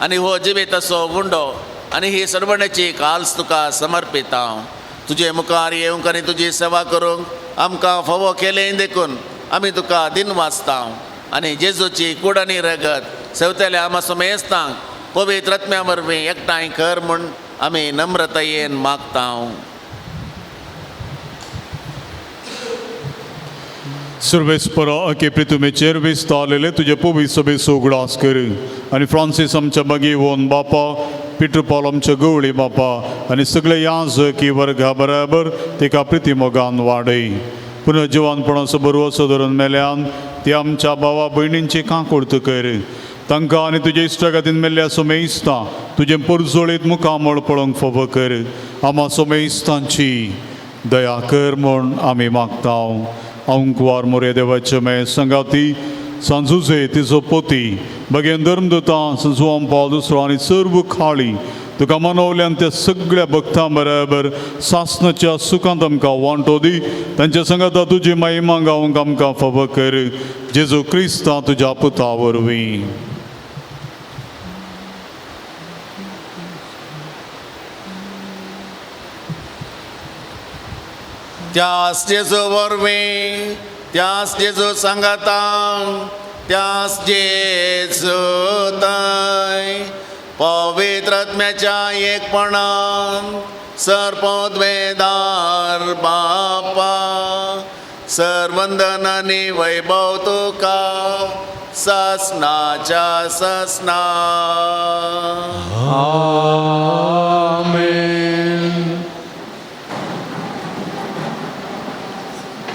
आनी हो जिवीत असो गुंडो आनी ही सर्वण्याची काल्स तुका समर्पिता. तुजे मुखार येवंक आनी तुजी सेवा करूंक आमकां फावो केलें देखून आमी तुका दिन वाचता आनी जेजूची कूड आनी रगत सेवतल्या आमा समेस्तांक पवित्र आत्म्या वरवीं एकठांय कर म्हूण आमी नम्रतायेन मागता. सर्वेस्परा अके प्रितुमेचेर विस्तारलेले तुजे पवी सभेचो उगडास कर आनी फ्रांसीस आमच्या बगीवोन बापा, पिटर पॉल आमच्या गवळी बापा आनी सगळे याजकी वर्गा बराबर तिका प्रिती मोगान वाडय. पुनः जिवानपणाचो बरवसो धरून मेल्यान ती आमच्या भावा भयणींची काकूर्त कर. तांकां आनी तुजे इश्टागतीन मेल्ल्या सोमेस्ता तुजें परजोळीत मुखामळ पळोवंक फावो कर. आमा सोमेस्तांची दया कर म्हूण आमी मागता. अंकवार मोरे देवाचे मे संगाती सांजुजे तिजो पोती बगेन धर्मदुतां जुवां पावल दुसरो आनी सर्व खाळी तुका मनवल्यान त्या सगळ्या भक्तां बराबर सासनाच्या सुखांत आमकां वांटो दी. तांच्या संगाता तुजी महिमा गावंक आमकां फावो कर. जेजू क्रिस्ता तुज्या पुता वरवीं. त्यास जेजू वरवीं, त्यास जेजू सांगातां, त्यास जेजू ताय पवित्र आत्म्याच्या एकपणान सर्पोद्वेदार बापा सर्वंदन आनी वैभव तुका ससनाच्या ससना. आमेन.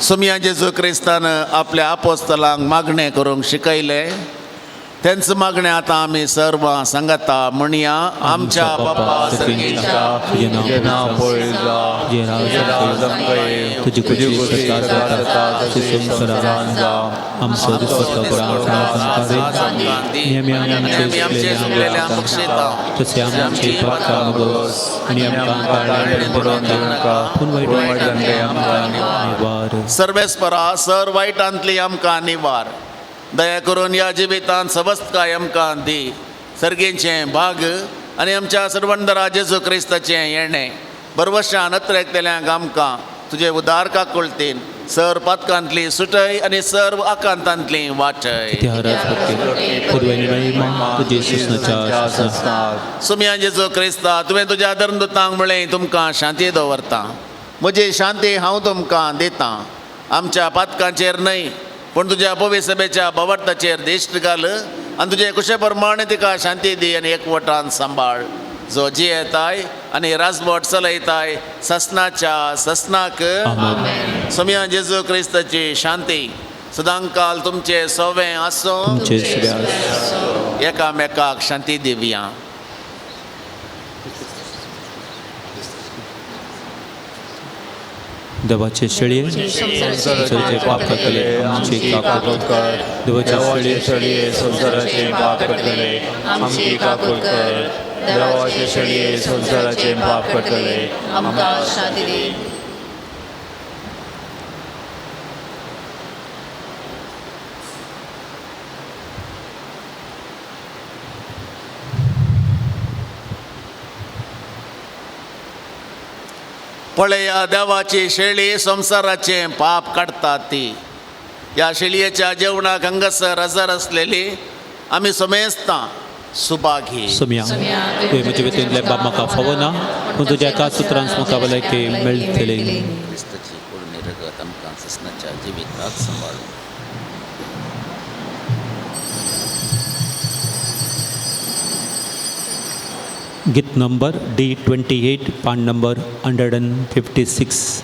सुमया जेजू क्रिस्तान आपल्या आपोस्तलांक मागणें करूंक शिकयलें. तेंच मागणें आतां आमी सर्वां सांगता म्हणया. आमच्या बापा सर्गेच्या, तुजें नांव पवित्र जावं, तुजें राज आमकां येवं, तुजी तुजी खुशी स्वर्गात जाता तशी संवसारांत जावं. आमचो दिसपट्टो आमकां दी. नेहमी आमी आमचे चुकलेले बक्षिता, तसे आमचे पापा भोगोस आनी आमकां ताळें पडोवन दिवं नाका, पूण पूण वायटांतलें आमकां निवार. सर्वेस्परा सर वायटांतली आमकां निवार. दया करून ह्या जिवितांत सवस्तकाय आमकां दी. सर्गेचें भाग आनी आमच्या सर्वंदरा जेजू क्रिस्ताचें येणें बरवशान अत्रेकतल्यांक आमकां तुजे उदार काकुळतीन सर पातकांतली सुटय आनी सर्व आकांतांतली वाटय. सुमया जेजू क्रिस्ता, तुवें तुज्या धर्मदूतांक म्हळें तुमकां शांती दवरता, म्हजी शांती हांव तुमकां दितां. आमच्या पातकांचेर न्हय पूण तुज्या पवित्र सभेच्या भवार्थाचेर दिश्ट घाल आनी तुजे कुशे प्रमाणे तिका शांती दी आनी एकवटान सांबाळ. जो जियेताय आनी राजवट चलयताय ससनाच्या ससनाक. सुमया जेजू क्रिस्ताची शांती सदांकाल तुमचे सोवें आसूं. एकामेकाक शांती दिवया. देवाचे शेळये संवसाराचे पाप करतले आमची काकूत कर. देवाचे देवाचे शेळये संवसाराचे पाप करतले आमची काकूत कर. देवाचे शेळये संवसाराचे पाप करतले आमकां शांती दी. पळया देवाची शेळी संवसाराचें पाप काडटा ती. ह्या शेळयेच्या जेवणाक हांगासर हजर आसलेली आमी समेस्तां सुभागी. सुमया, तुवें म्हजे भितरलें बाब म्हाका फावो ना, पूण तुज्या एका सुत्रांत म्हाका भलायकी मेळटली. क्रिस्ताची कोडणी रगत आमकां ससनाच्या जिविताक सांबाळूं. गीत नंबर D28, पान नंबर 156.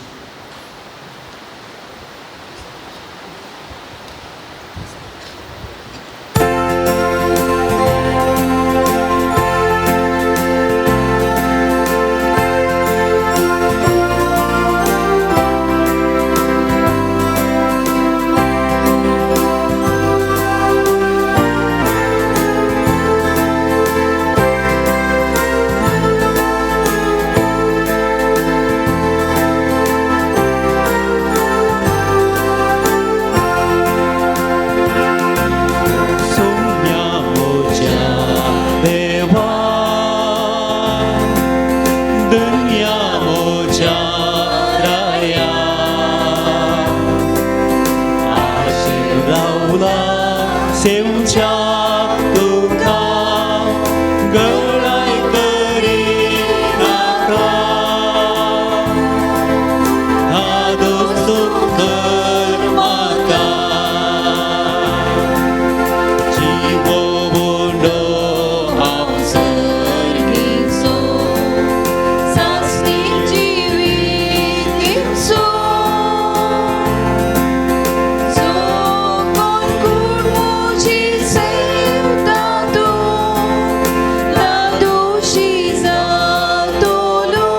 सेवच्या तुका गळाय करी नाका धादोस तूं कर म्हाका जिवो उंडो हांव सर्गीचो सासणी जिवीत जो कोण कूड म्हजी सेवता तूं लादोशी जातलो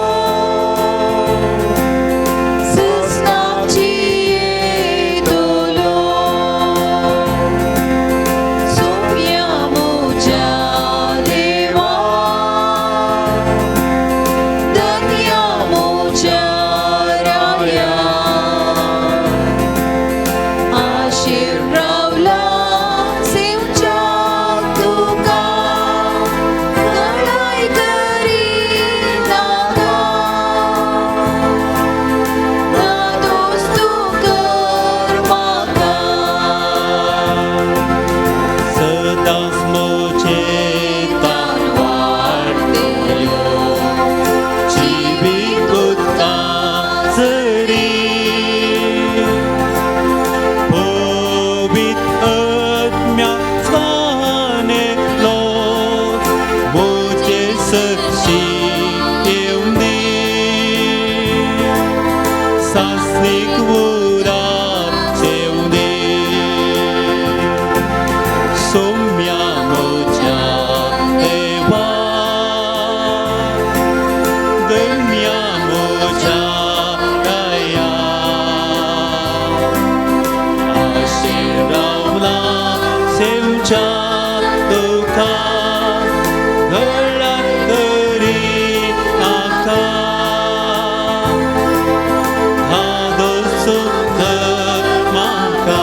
ससनाची येतलो सोम्या म्हज्या देवा धन्या म्हज्या राया आशिर्रावला सेवच्या तुका गळाय करी नाका धादोस तूं कर म्हाका सदांच म्हजें तान वाडटल्यो जिवीत उदका झरी पवित्र आत्म्या स्थानेलो म्हजे सरशी येवनी सासणीक उराप जेवनी सोम्या म्हज्या देवा धन्या म्हज्या राया आशिर्रावला सेवच्या तुका गळाय करी नाका धादोस तूं कर म्हाका.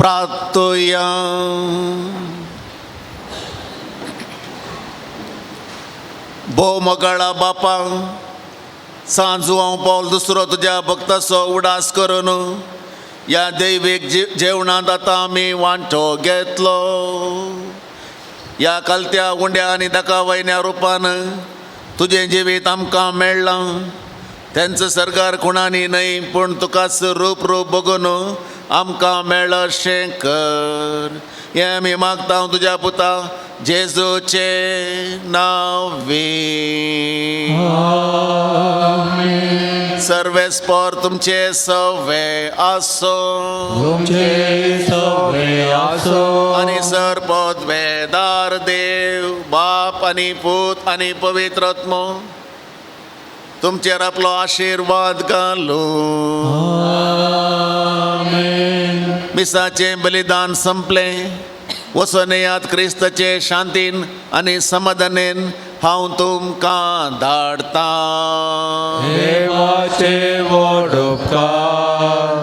प्रार्थुया. भोव मोगाळा बापा, सांजू हांव पावल दुसरो तुज्या भक्ताचो उडास करून ह्या दैवीक जेवणांत आतां आमी वांटो घेतलो. ह्या कालत्या उंड्या आनी दाका वयन्या रुपान तुजें जिवीत आमकां मेळ्ळां. तेंचो सरकार खुणांनी न्हय पूण तुकाच रूप रूप बगून आमकां मेळशें कर. हें आमी मागता तुज्या पुता जेजूचे नांवी. सर्वेस्पोर तुमचे सवे आसो तुमचे सवे आसो आनी सर पदवेदार देव बाप आनी पूत आनी पवित्र आत्मो तुमचेर आपलो आशिर्वाद घालूं. मिसाचें बलिदान संपलें. वचून येयात क्रिस्ताचे शांतीन आनी समाधानेन हांव तुमकां धाडटां. देवाचे व्हड उपकार.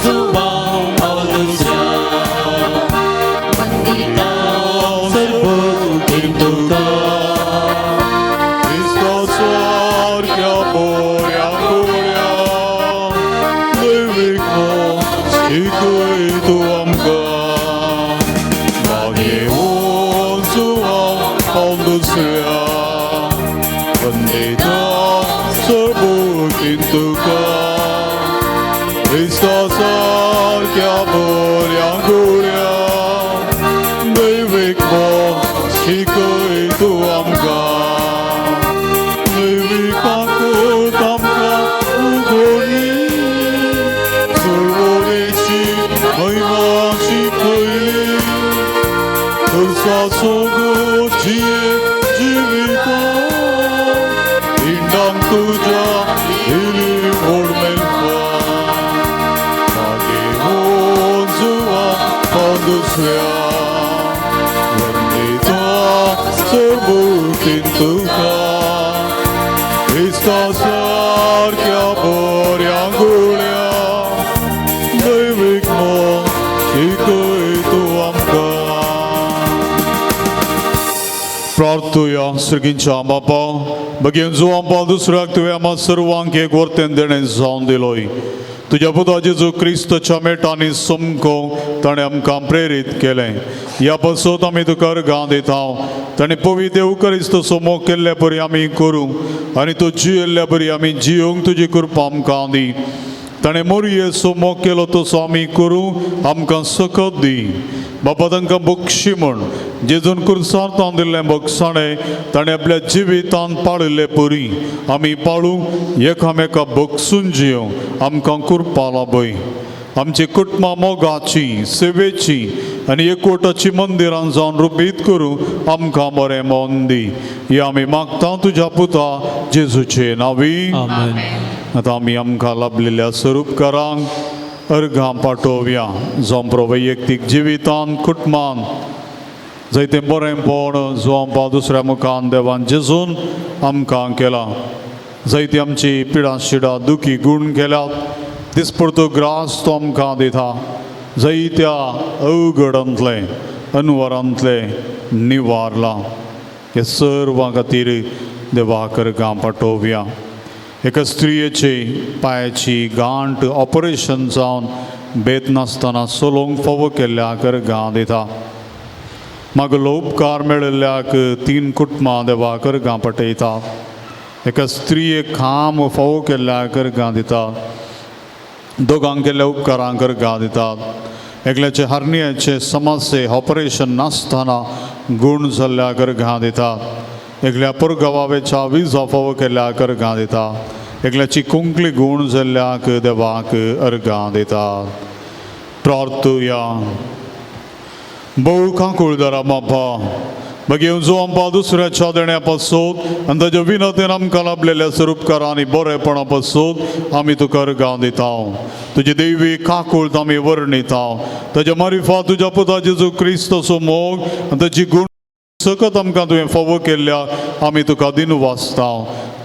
जुवांव पावल दुसऱ्या. शिकय तूं आमकां मागीर जुवांव पावल दुसऱ्या वंदिता सरबुतीन तुका क्रिस्ता सारक्या बऱ्या गुळ्या दैवीक मोग शिकय तूं आमकां दैवीक काकूट आमकां उगोनी चळवळीची महिमा शिकयली तुझा सोगो जिये जिविता पिंडांक तुज्या दिली व्हड मेळपा मागीर जुवा पावल दुसऱ्या वंदिता सरबुतीन तुका क्रिस्ता सारक्या बऱ्या गुळ्या दैवीक मोग शिकय तूं आमकां. प्रार्थुया. सर्गींच्या बापा, बगेन जुवां पावल दुसऱ्याक तुवें आम्हा सर्वांक एक वर्तेन देणें जावन दिलोय. तुज्या पुता जेजू क्रिस्तच्या मेटांनी समको ताणें आमकां प्रेरीत केलें. ह्या पासत आमी तुका अर्गां दिता. ताणें पवित्र देव समो केल्ले परी आमी करूं आनी तूं जियेल्ल्या परी आमी जियोंक तुजी कृपा आमकां दी. ताणें मोरये मोग केलो तसो आमी करूं आमकां सकत दी. बापा, तांकां बक्षी म्हण जेजून कुर्सार तावन दिल्लें बक्षाणें ताणें आपल्या जिवितान पाळिल्ले परी आमी पाळूंक एकामेका बक्षून जियोंक आमकां कृपा लाभय. आमची कुटुंबां मोगाची, सेवेची आनी एकवटाची मंदिरां जावन रुपीत करूं आमकां बरें मन दी. हे आमी मागता तुज्या पुता जेजूचे नांवी. आमेन. आतां आमी आमकां लाभलेल्या स्वरूपकारांक अर्घां पाठोवया. जावं वैयक्तीक जिवितान, कुटुंबान जायतें बरेंपण जुवांपा दुसऱ्या मुखान देवान जेजून आमकां केलां. जायती आमची पिडां शिडां दुखी गूण केल्यात. दिसपडतो ग्रास तो आमकां दिता. जायत्या अवघडांतलें अनवरांतलें निवारलां. हे सर्वां खातीर देवाक अर्घां पाठोवया. एका स्त्रियेचे पांयाची गांठ ऑपरेशन जावन बेत नासतना चलोवंक फावो केल्ल्याक अर्घां दिता. मागलो उपकार मेळिल्ल्याक तीन कुटुंबां देवाक अर्घां पाठयता. एका स्त्रियेक खाम फावो केल्ल्याक अर्घां दिता. दोगांक केल्ल्या उपकारांक अर्घां दितात. एकल्याचे हर्नियाचे समस्ये ऑपरेशन नासतना गूण जाल्ल्याक अर्घां दितात. एकल्या पुरगांवावेच्या विजा फावो केल्ल्याक अर्घां दिता. एकल्याची कुंकली गूण जाल्ल्याक देवाक अर्घां दितात. प्रार्थुया. भोव काकुळदारा बापा, मागीर जुवांपा दुसऱ्याच्या देण्या पासून आनी ताच्या विनोदेन आमकां लाभलेल्या स्वरूपकारां आनी बरेपणा पासून आमी तुका अर्घां दिता. तुजी देवी काकुळत आमी वर्णिता. ताच्या मारिफा तुज्या पुता जेजू क्रिस्तचो मोग आनी ताची गूण सकत आमकां तुवें फावो केल्ल्या आमी तुका दिनू वाचता.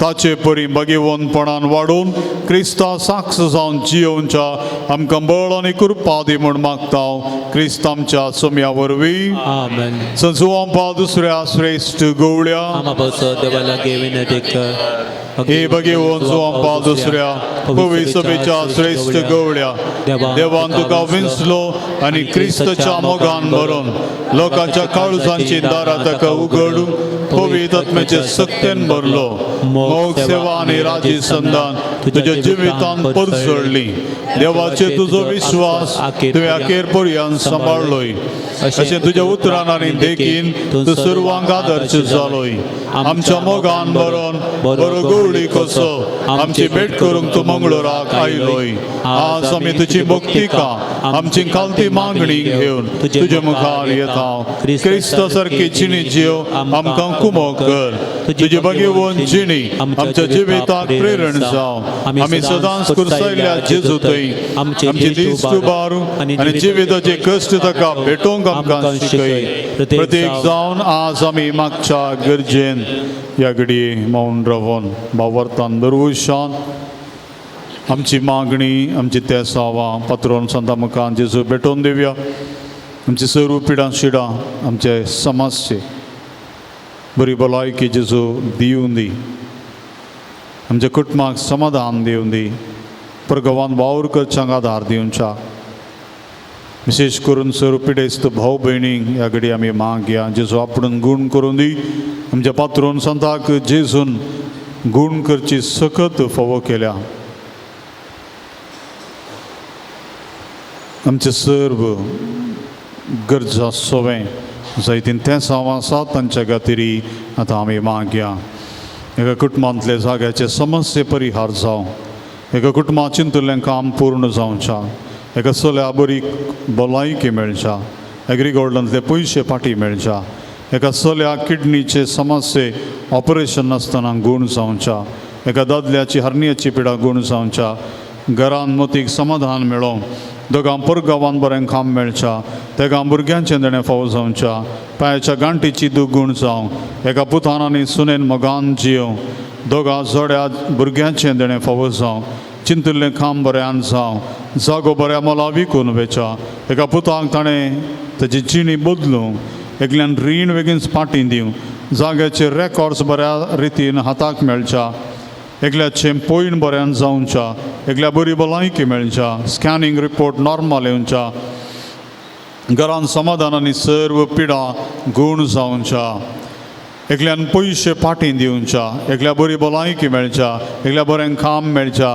ताचे परी भगेवनपणान वाडून क्रिस्ता साक्ष जावन जियोवच्या आमकां बळ आनी कृपा दी म्हूण मागता क्रिस्त आमच्या सोम्या वरवीं. आमेन. संजुवांपा दुसऱ्या श्रेश्ठ गवळ्या. आमा पासत देवा लागीं विनंती कर. हे भगेवन जुवांपा दुसऱ्या पवित्र सभेच्या श्रेश्ठ गवळ्या, देवान तुका विंचलो आनी क्रिस्तच्या मोगान भरून लोकांच्या काळजांची दारां ताका उगडून पवित्र आत्म्याचे सक्तेन भरलो. मोग, सेवा आनी राजी संदान तुज्या जिवितान परजळ्ळी. देवाचे तुजो विश्वास तुवें अखेर पर्यंत सांबाळ्ळोय. अशें तुज्या उतरान आनी देखीन तूं सर्वांक आदर्श जालोय. आमच्या मोगान भरून बरो गवळी कसो आमची भेट करूंक तूं मंगळूराक आयलोय. आज आमी तुजी भक्तिका आमची खालती मागणी घेवन तुजे मुखार येता. क्रिस्त सारकी जिणी जीव आमकां कुमो कर. तुजी भगेवन जिणी आमच्या जिविताक प्रेरण जावं. आमी सदांच कुर्सायल्ल्या जेजू थंय आमचे दीस उबारू आनी जिविताचे कश्ट ताका भेटोवंक आमकां शिकय. प्रत्येक जावन आज आमी मागच्या गरजेन ह्या घडये मौन रावन भावार्थान दरवशान आमची मागणी आमची तेसावां पात्रोन संता मुखार जेजू भेटोवन दिवया. आमची सर्व पिडां शिडां आमचे समाजचे बरी भलायकी जेजू दिवन दी. आमच्या कुटुंबाक समाधान दिवन दी. प्रगवान वावर करच्यांक आधार दिवच्या. विशेश करून सर्व पिडेस्त भाव भयणींक ह्या घडी आमी मागया जेजू आपूण गूण करून दी. आमच्या पात्रोन संताक जेजून गूण करची सकत फावो केल्या. आमचे सर्व गरजा सोवें जायतीन तें साव आसा तांच्या खातीर आतां आमी मागया. एका कुटुंबांतले जाग्याचे समस्ये परिहार जावं, एका कुटुंबात चिंतुल्लें काम पूर्ण जावच्या, एका चल्या बरी भलायकी मेळच्या, एग्रीगोल्डांतले पयशे फाटीं मेळच्या, एका चल्या किडनीचे समस्ये ऑपरेशन नासतना गूण जावच्या, एका दादल्याची हरनियाची पिडा गूण जावच्या, घरान मतीक समाधान मेळों, दोगां परगांवान बरें काम मेळच्या, तेगां भुरग्यांचें देणें फावो जावच्या, पांयाच्या गांठीची दूख गूण जावं, एका पुतान आनी सुनेन मोगान जियों, दोगां जोड्या भुरग्यांचें देणें फावो जावं, चिंतिल्लें काम बऱ्यान जावं, जागो बऱ्या मोला विकून वेच्या, एका पुताक ताणें ताजी जिणी बदलूं, एकल्यान रीण बेगीन पाटी दिवं, जाग्याचे रेकॉर्ड्स बऱ्या रितीन हाताक मेळच्या, एकल्याचें पयण बऱ्यान जावच्या, एकल्या बरी भलायकी मेळच्या, स्कॅनिंग रिपोर्ट नॉर्मल येवच्या, घरान समाधान आनी सर्व पिडा गूण जावच्या, एकल्यान पयशे फाटीं दिवच्या, एकल्या बरी भलायकी मेळच्या, एकल्या बरें काम मेळच्या,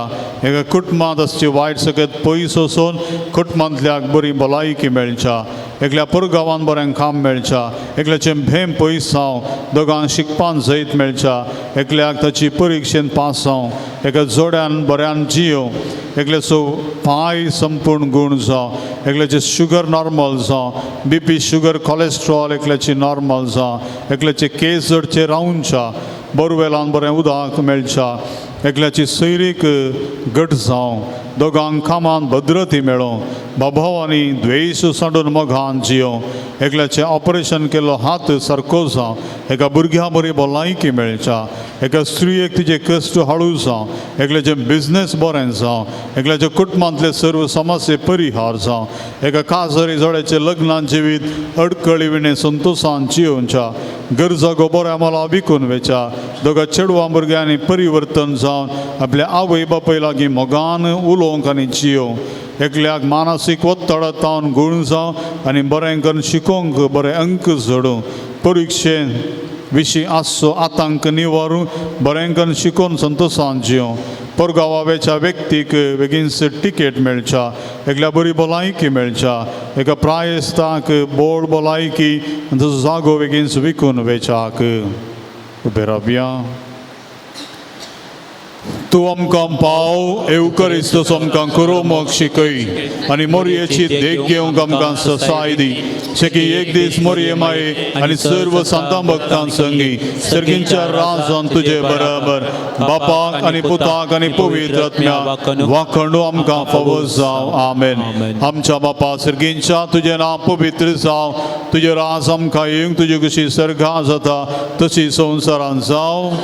एका कुटुंबांत आसची वायट सकत पयस वचून कुटुंबांतल्याक बरी भलायकी मेळच्या, एकल्या पुरगांवान बरें काम मेळच्या, एकल्याचें भेम पयस जावं, दोगांक शिकपान जैत मेळच्या, एकल्याक ताची परिक्षेन पास जावं, एका जोड्यान बऱ्यान जियों, एकल्याचो पांय संपूर्ण गूण जावं, एकल्याचे शुगर नॉर्मल जावं, बीपी शुगर कॉलेस्ट्रॉल एकल्याची नॉर्मल जावं, एकल्याचे केस जडचे रावच्या, बोरवेलान बरें उदक मेळच्या, एकल्याची सैरीक घट जावं, दोगांक कामान भद्रती मेळों, बाभाव आनी द्वेश सांडून मोगान जियों, एकल्याचें ऑपरेशन केल्लो हात सारको जावं, एका भुरग्या बरी भलायकी मेळच्या, एका स्त्रियेक तिजे कश्ट हाडू जावं, एकल्याचें बिजनेस बरें जावं, एकल्याच्या कुटुंबांतले सर्व समस्ये परिहार जावं, एका काजरी जोड्याचें लग्नान जिवीत अडकळी विणें संतोशान जियोवच्या, गरजा गोबऱ्या मला विकून वेच्या, दोगां चेडवां भुरग्यांनी परिवर्तन जावन आपल्या आवय बापाय लागीं मोगान उलोवंक आनी जियोवंक, एकल्याक मानसीक ಒತ್ತಡತಾवन गूण जावं आनी बरें करून शिकोवंक बरें अंक जोडूं, परिक्षेन विशीं आसचो आतांक निवारूं, बरें करून शिकोवन संतोशान जियों, परगांवाच्या व्यक्तीक बेगीनच टिकेट मेळच्या, एकल्या बरी भलायकी मेळच्या, एका प्रायस्ताक बोड भलायकी आनी ताचो जागो बेगीनच विकून वेच्याक. उबे रावया. तूं आमकां पाव एवकरिस्तोस आमकां करोमक शिकय आनी मोरयेची देख घेवंक आमकां ससाय दी, शेकी एक दीस मोरये माये आनी सर्व संतां भक्तां संगी सर्गींच्या राजान तुजे बराबर बापाक आनी पुताक आनी पवित्र आत्म्याक वाखंडू आमकां फावो जावं. आमेन. आमच्या बापा सर्गींच्या तुजें नांव पवित्र जावं, तुजें राज आमकां येवंक, तुजी कशी सर्गां जाता तशी संवसारान जावं.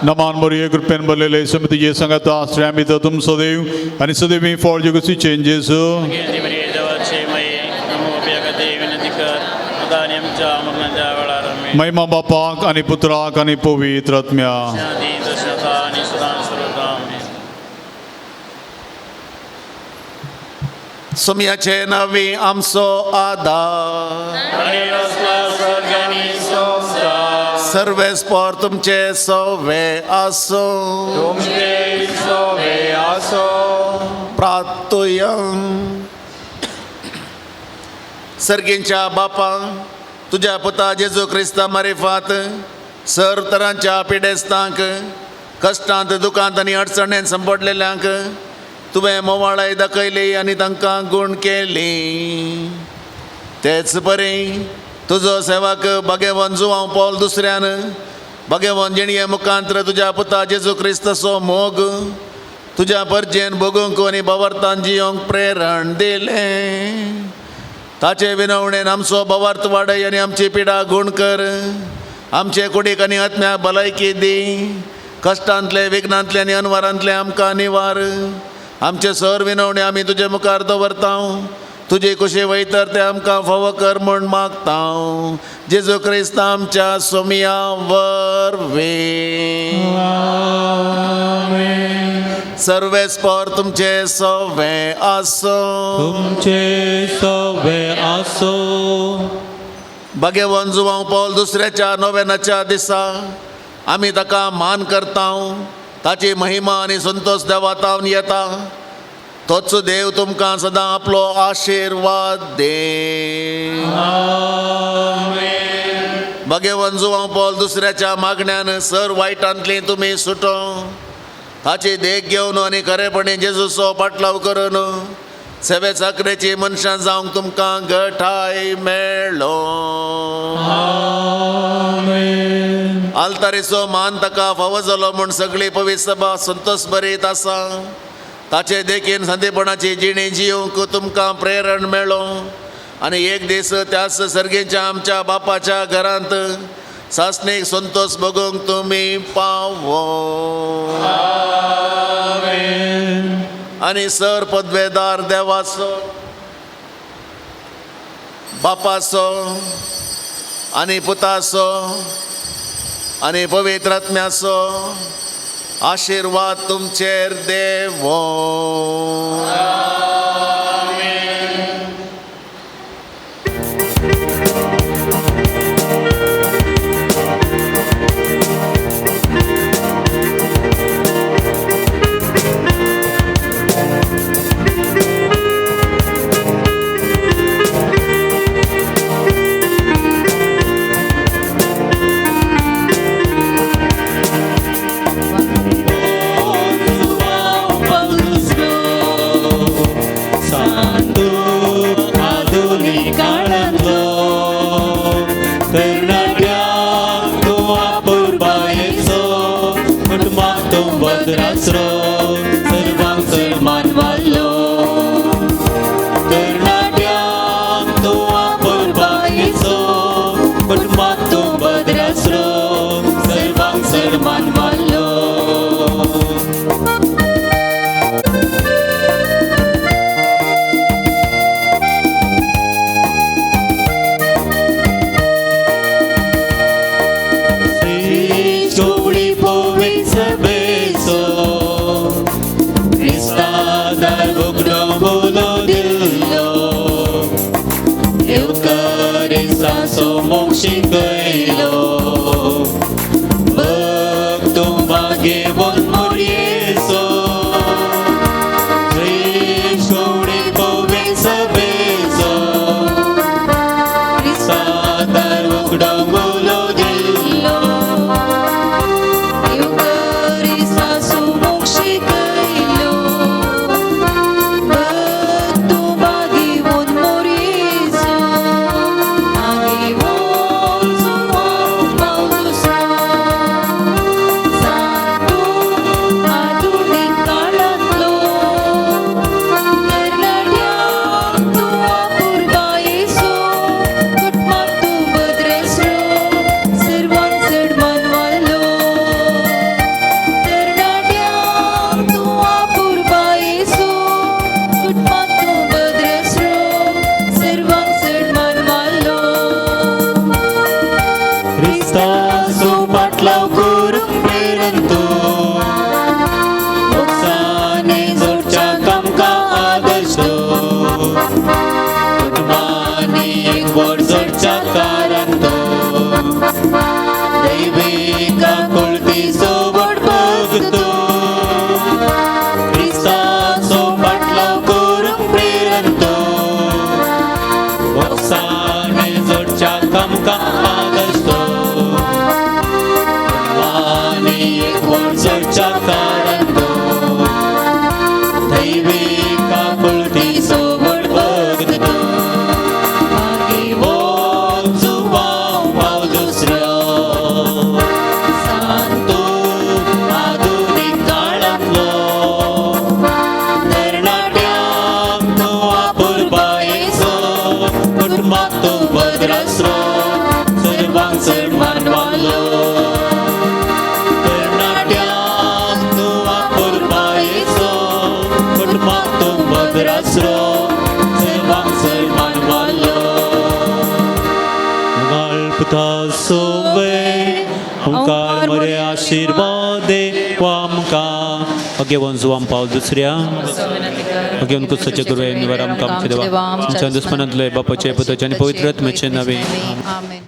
नमान मोरये कृपेन भरलेले समितीचे संगता आश्रयामित तुमचो देव आनी सदैवी फळ जगची चेंजेस. महिमा बापाक आनी पुत्राक आनी पवित्र आत्म्या. सोम्याचे नावी आमचो आदार सर्वेस्पोर तुमचे सोवे आसो. प्रातुयं सर्गींच्या बापा तुज्या पुता जेजू क्रिस्ता मारिफात सर्व तरांच्या पिडेस्तांक कश्टांत दुखांत आनी अडचणेन संपडलेल्यांक तुवें मोवाळाय दाखयली आनी तांकां गूण केली. तेच परी तुजो सेवक भगेवन जुवांव पॉल दुसऱ्यान भगेवन जिणये मुखांत्र तुज्या पुता जेजू क्रिस्ताचो मोग तुज्या परजेन भोगूंक आनी भवार्थान जियोंक प्रेरण दिलें. ताचे विनवणेन आमचो भवार्थ वाडय आनी आमची पिडा गूण कर. आमचे कुडीक आनी आत्म्याक भलायकी दी. कश्टांतले विघ्नांतले आनी अनवारांतले आमकां निवार. आमचे सर विनवणे आमी तुजे मुखार दवरता. तुजे कुशी वयतर ते आमकां फावो कर म्हूण मागता जेजू क्रिस्त आमच्या सोमिया वरवीं. सर्वेस्पर तुमचे सवे आसूं. तुमचे सवे आसो. भाग्यवान जुवांव पावल दुसऱ्याच्या नोव्यानाच्या दिसा आमी ताका मान करता. ताची महिमा आनी संतोश देवातावन येता. तोच देव तुमकां सदां आपलो आशिर्वाद दे. भाग्यवान जुवांव पावल दुसऱ्याच्या मागण्यान सर वायटांतली तुमी सुटो. ताची देख घेवन आनी खरेपणी जेजूचो पाटलाव करून सेवे चाकरेची मनशां जावंक तुमकां गठाय मेळ्ळो. आल्तारीचो मान ताका फावो जालो म्हूण सगळी पवित्र सभा संतोश बरीत आसा. ताचे देखीन संदीपणाची जिणी जिवंक तुमकां प्रेरण मेळ्ळो आनी एक दीस त्याच सर्गेच्या आमच्या बापाच्या घरांत सासणीक संतोश भोगूंक तुमी पावो. आनी सर पदवेदार देवाचो बापाचो आनी पुताचो आनी पवित्र आत्म्याचो आशिर्वाद तुमचेर देवो. One. पुता सोवे ओंकार मरे आशीर्वाद आमकां अगेवन जुवाम पावल दुसऱ्या अगेवन कुसाचे गुरुवे निवार आमकां आमचे देवा आमच्या दुस्मनांतले बापाचे पुताचे आनी पवित्र आत्म्याचे नावे आमेन.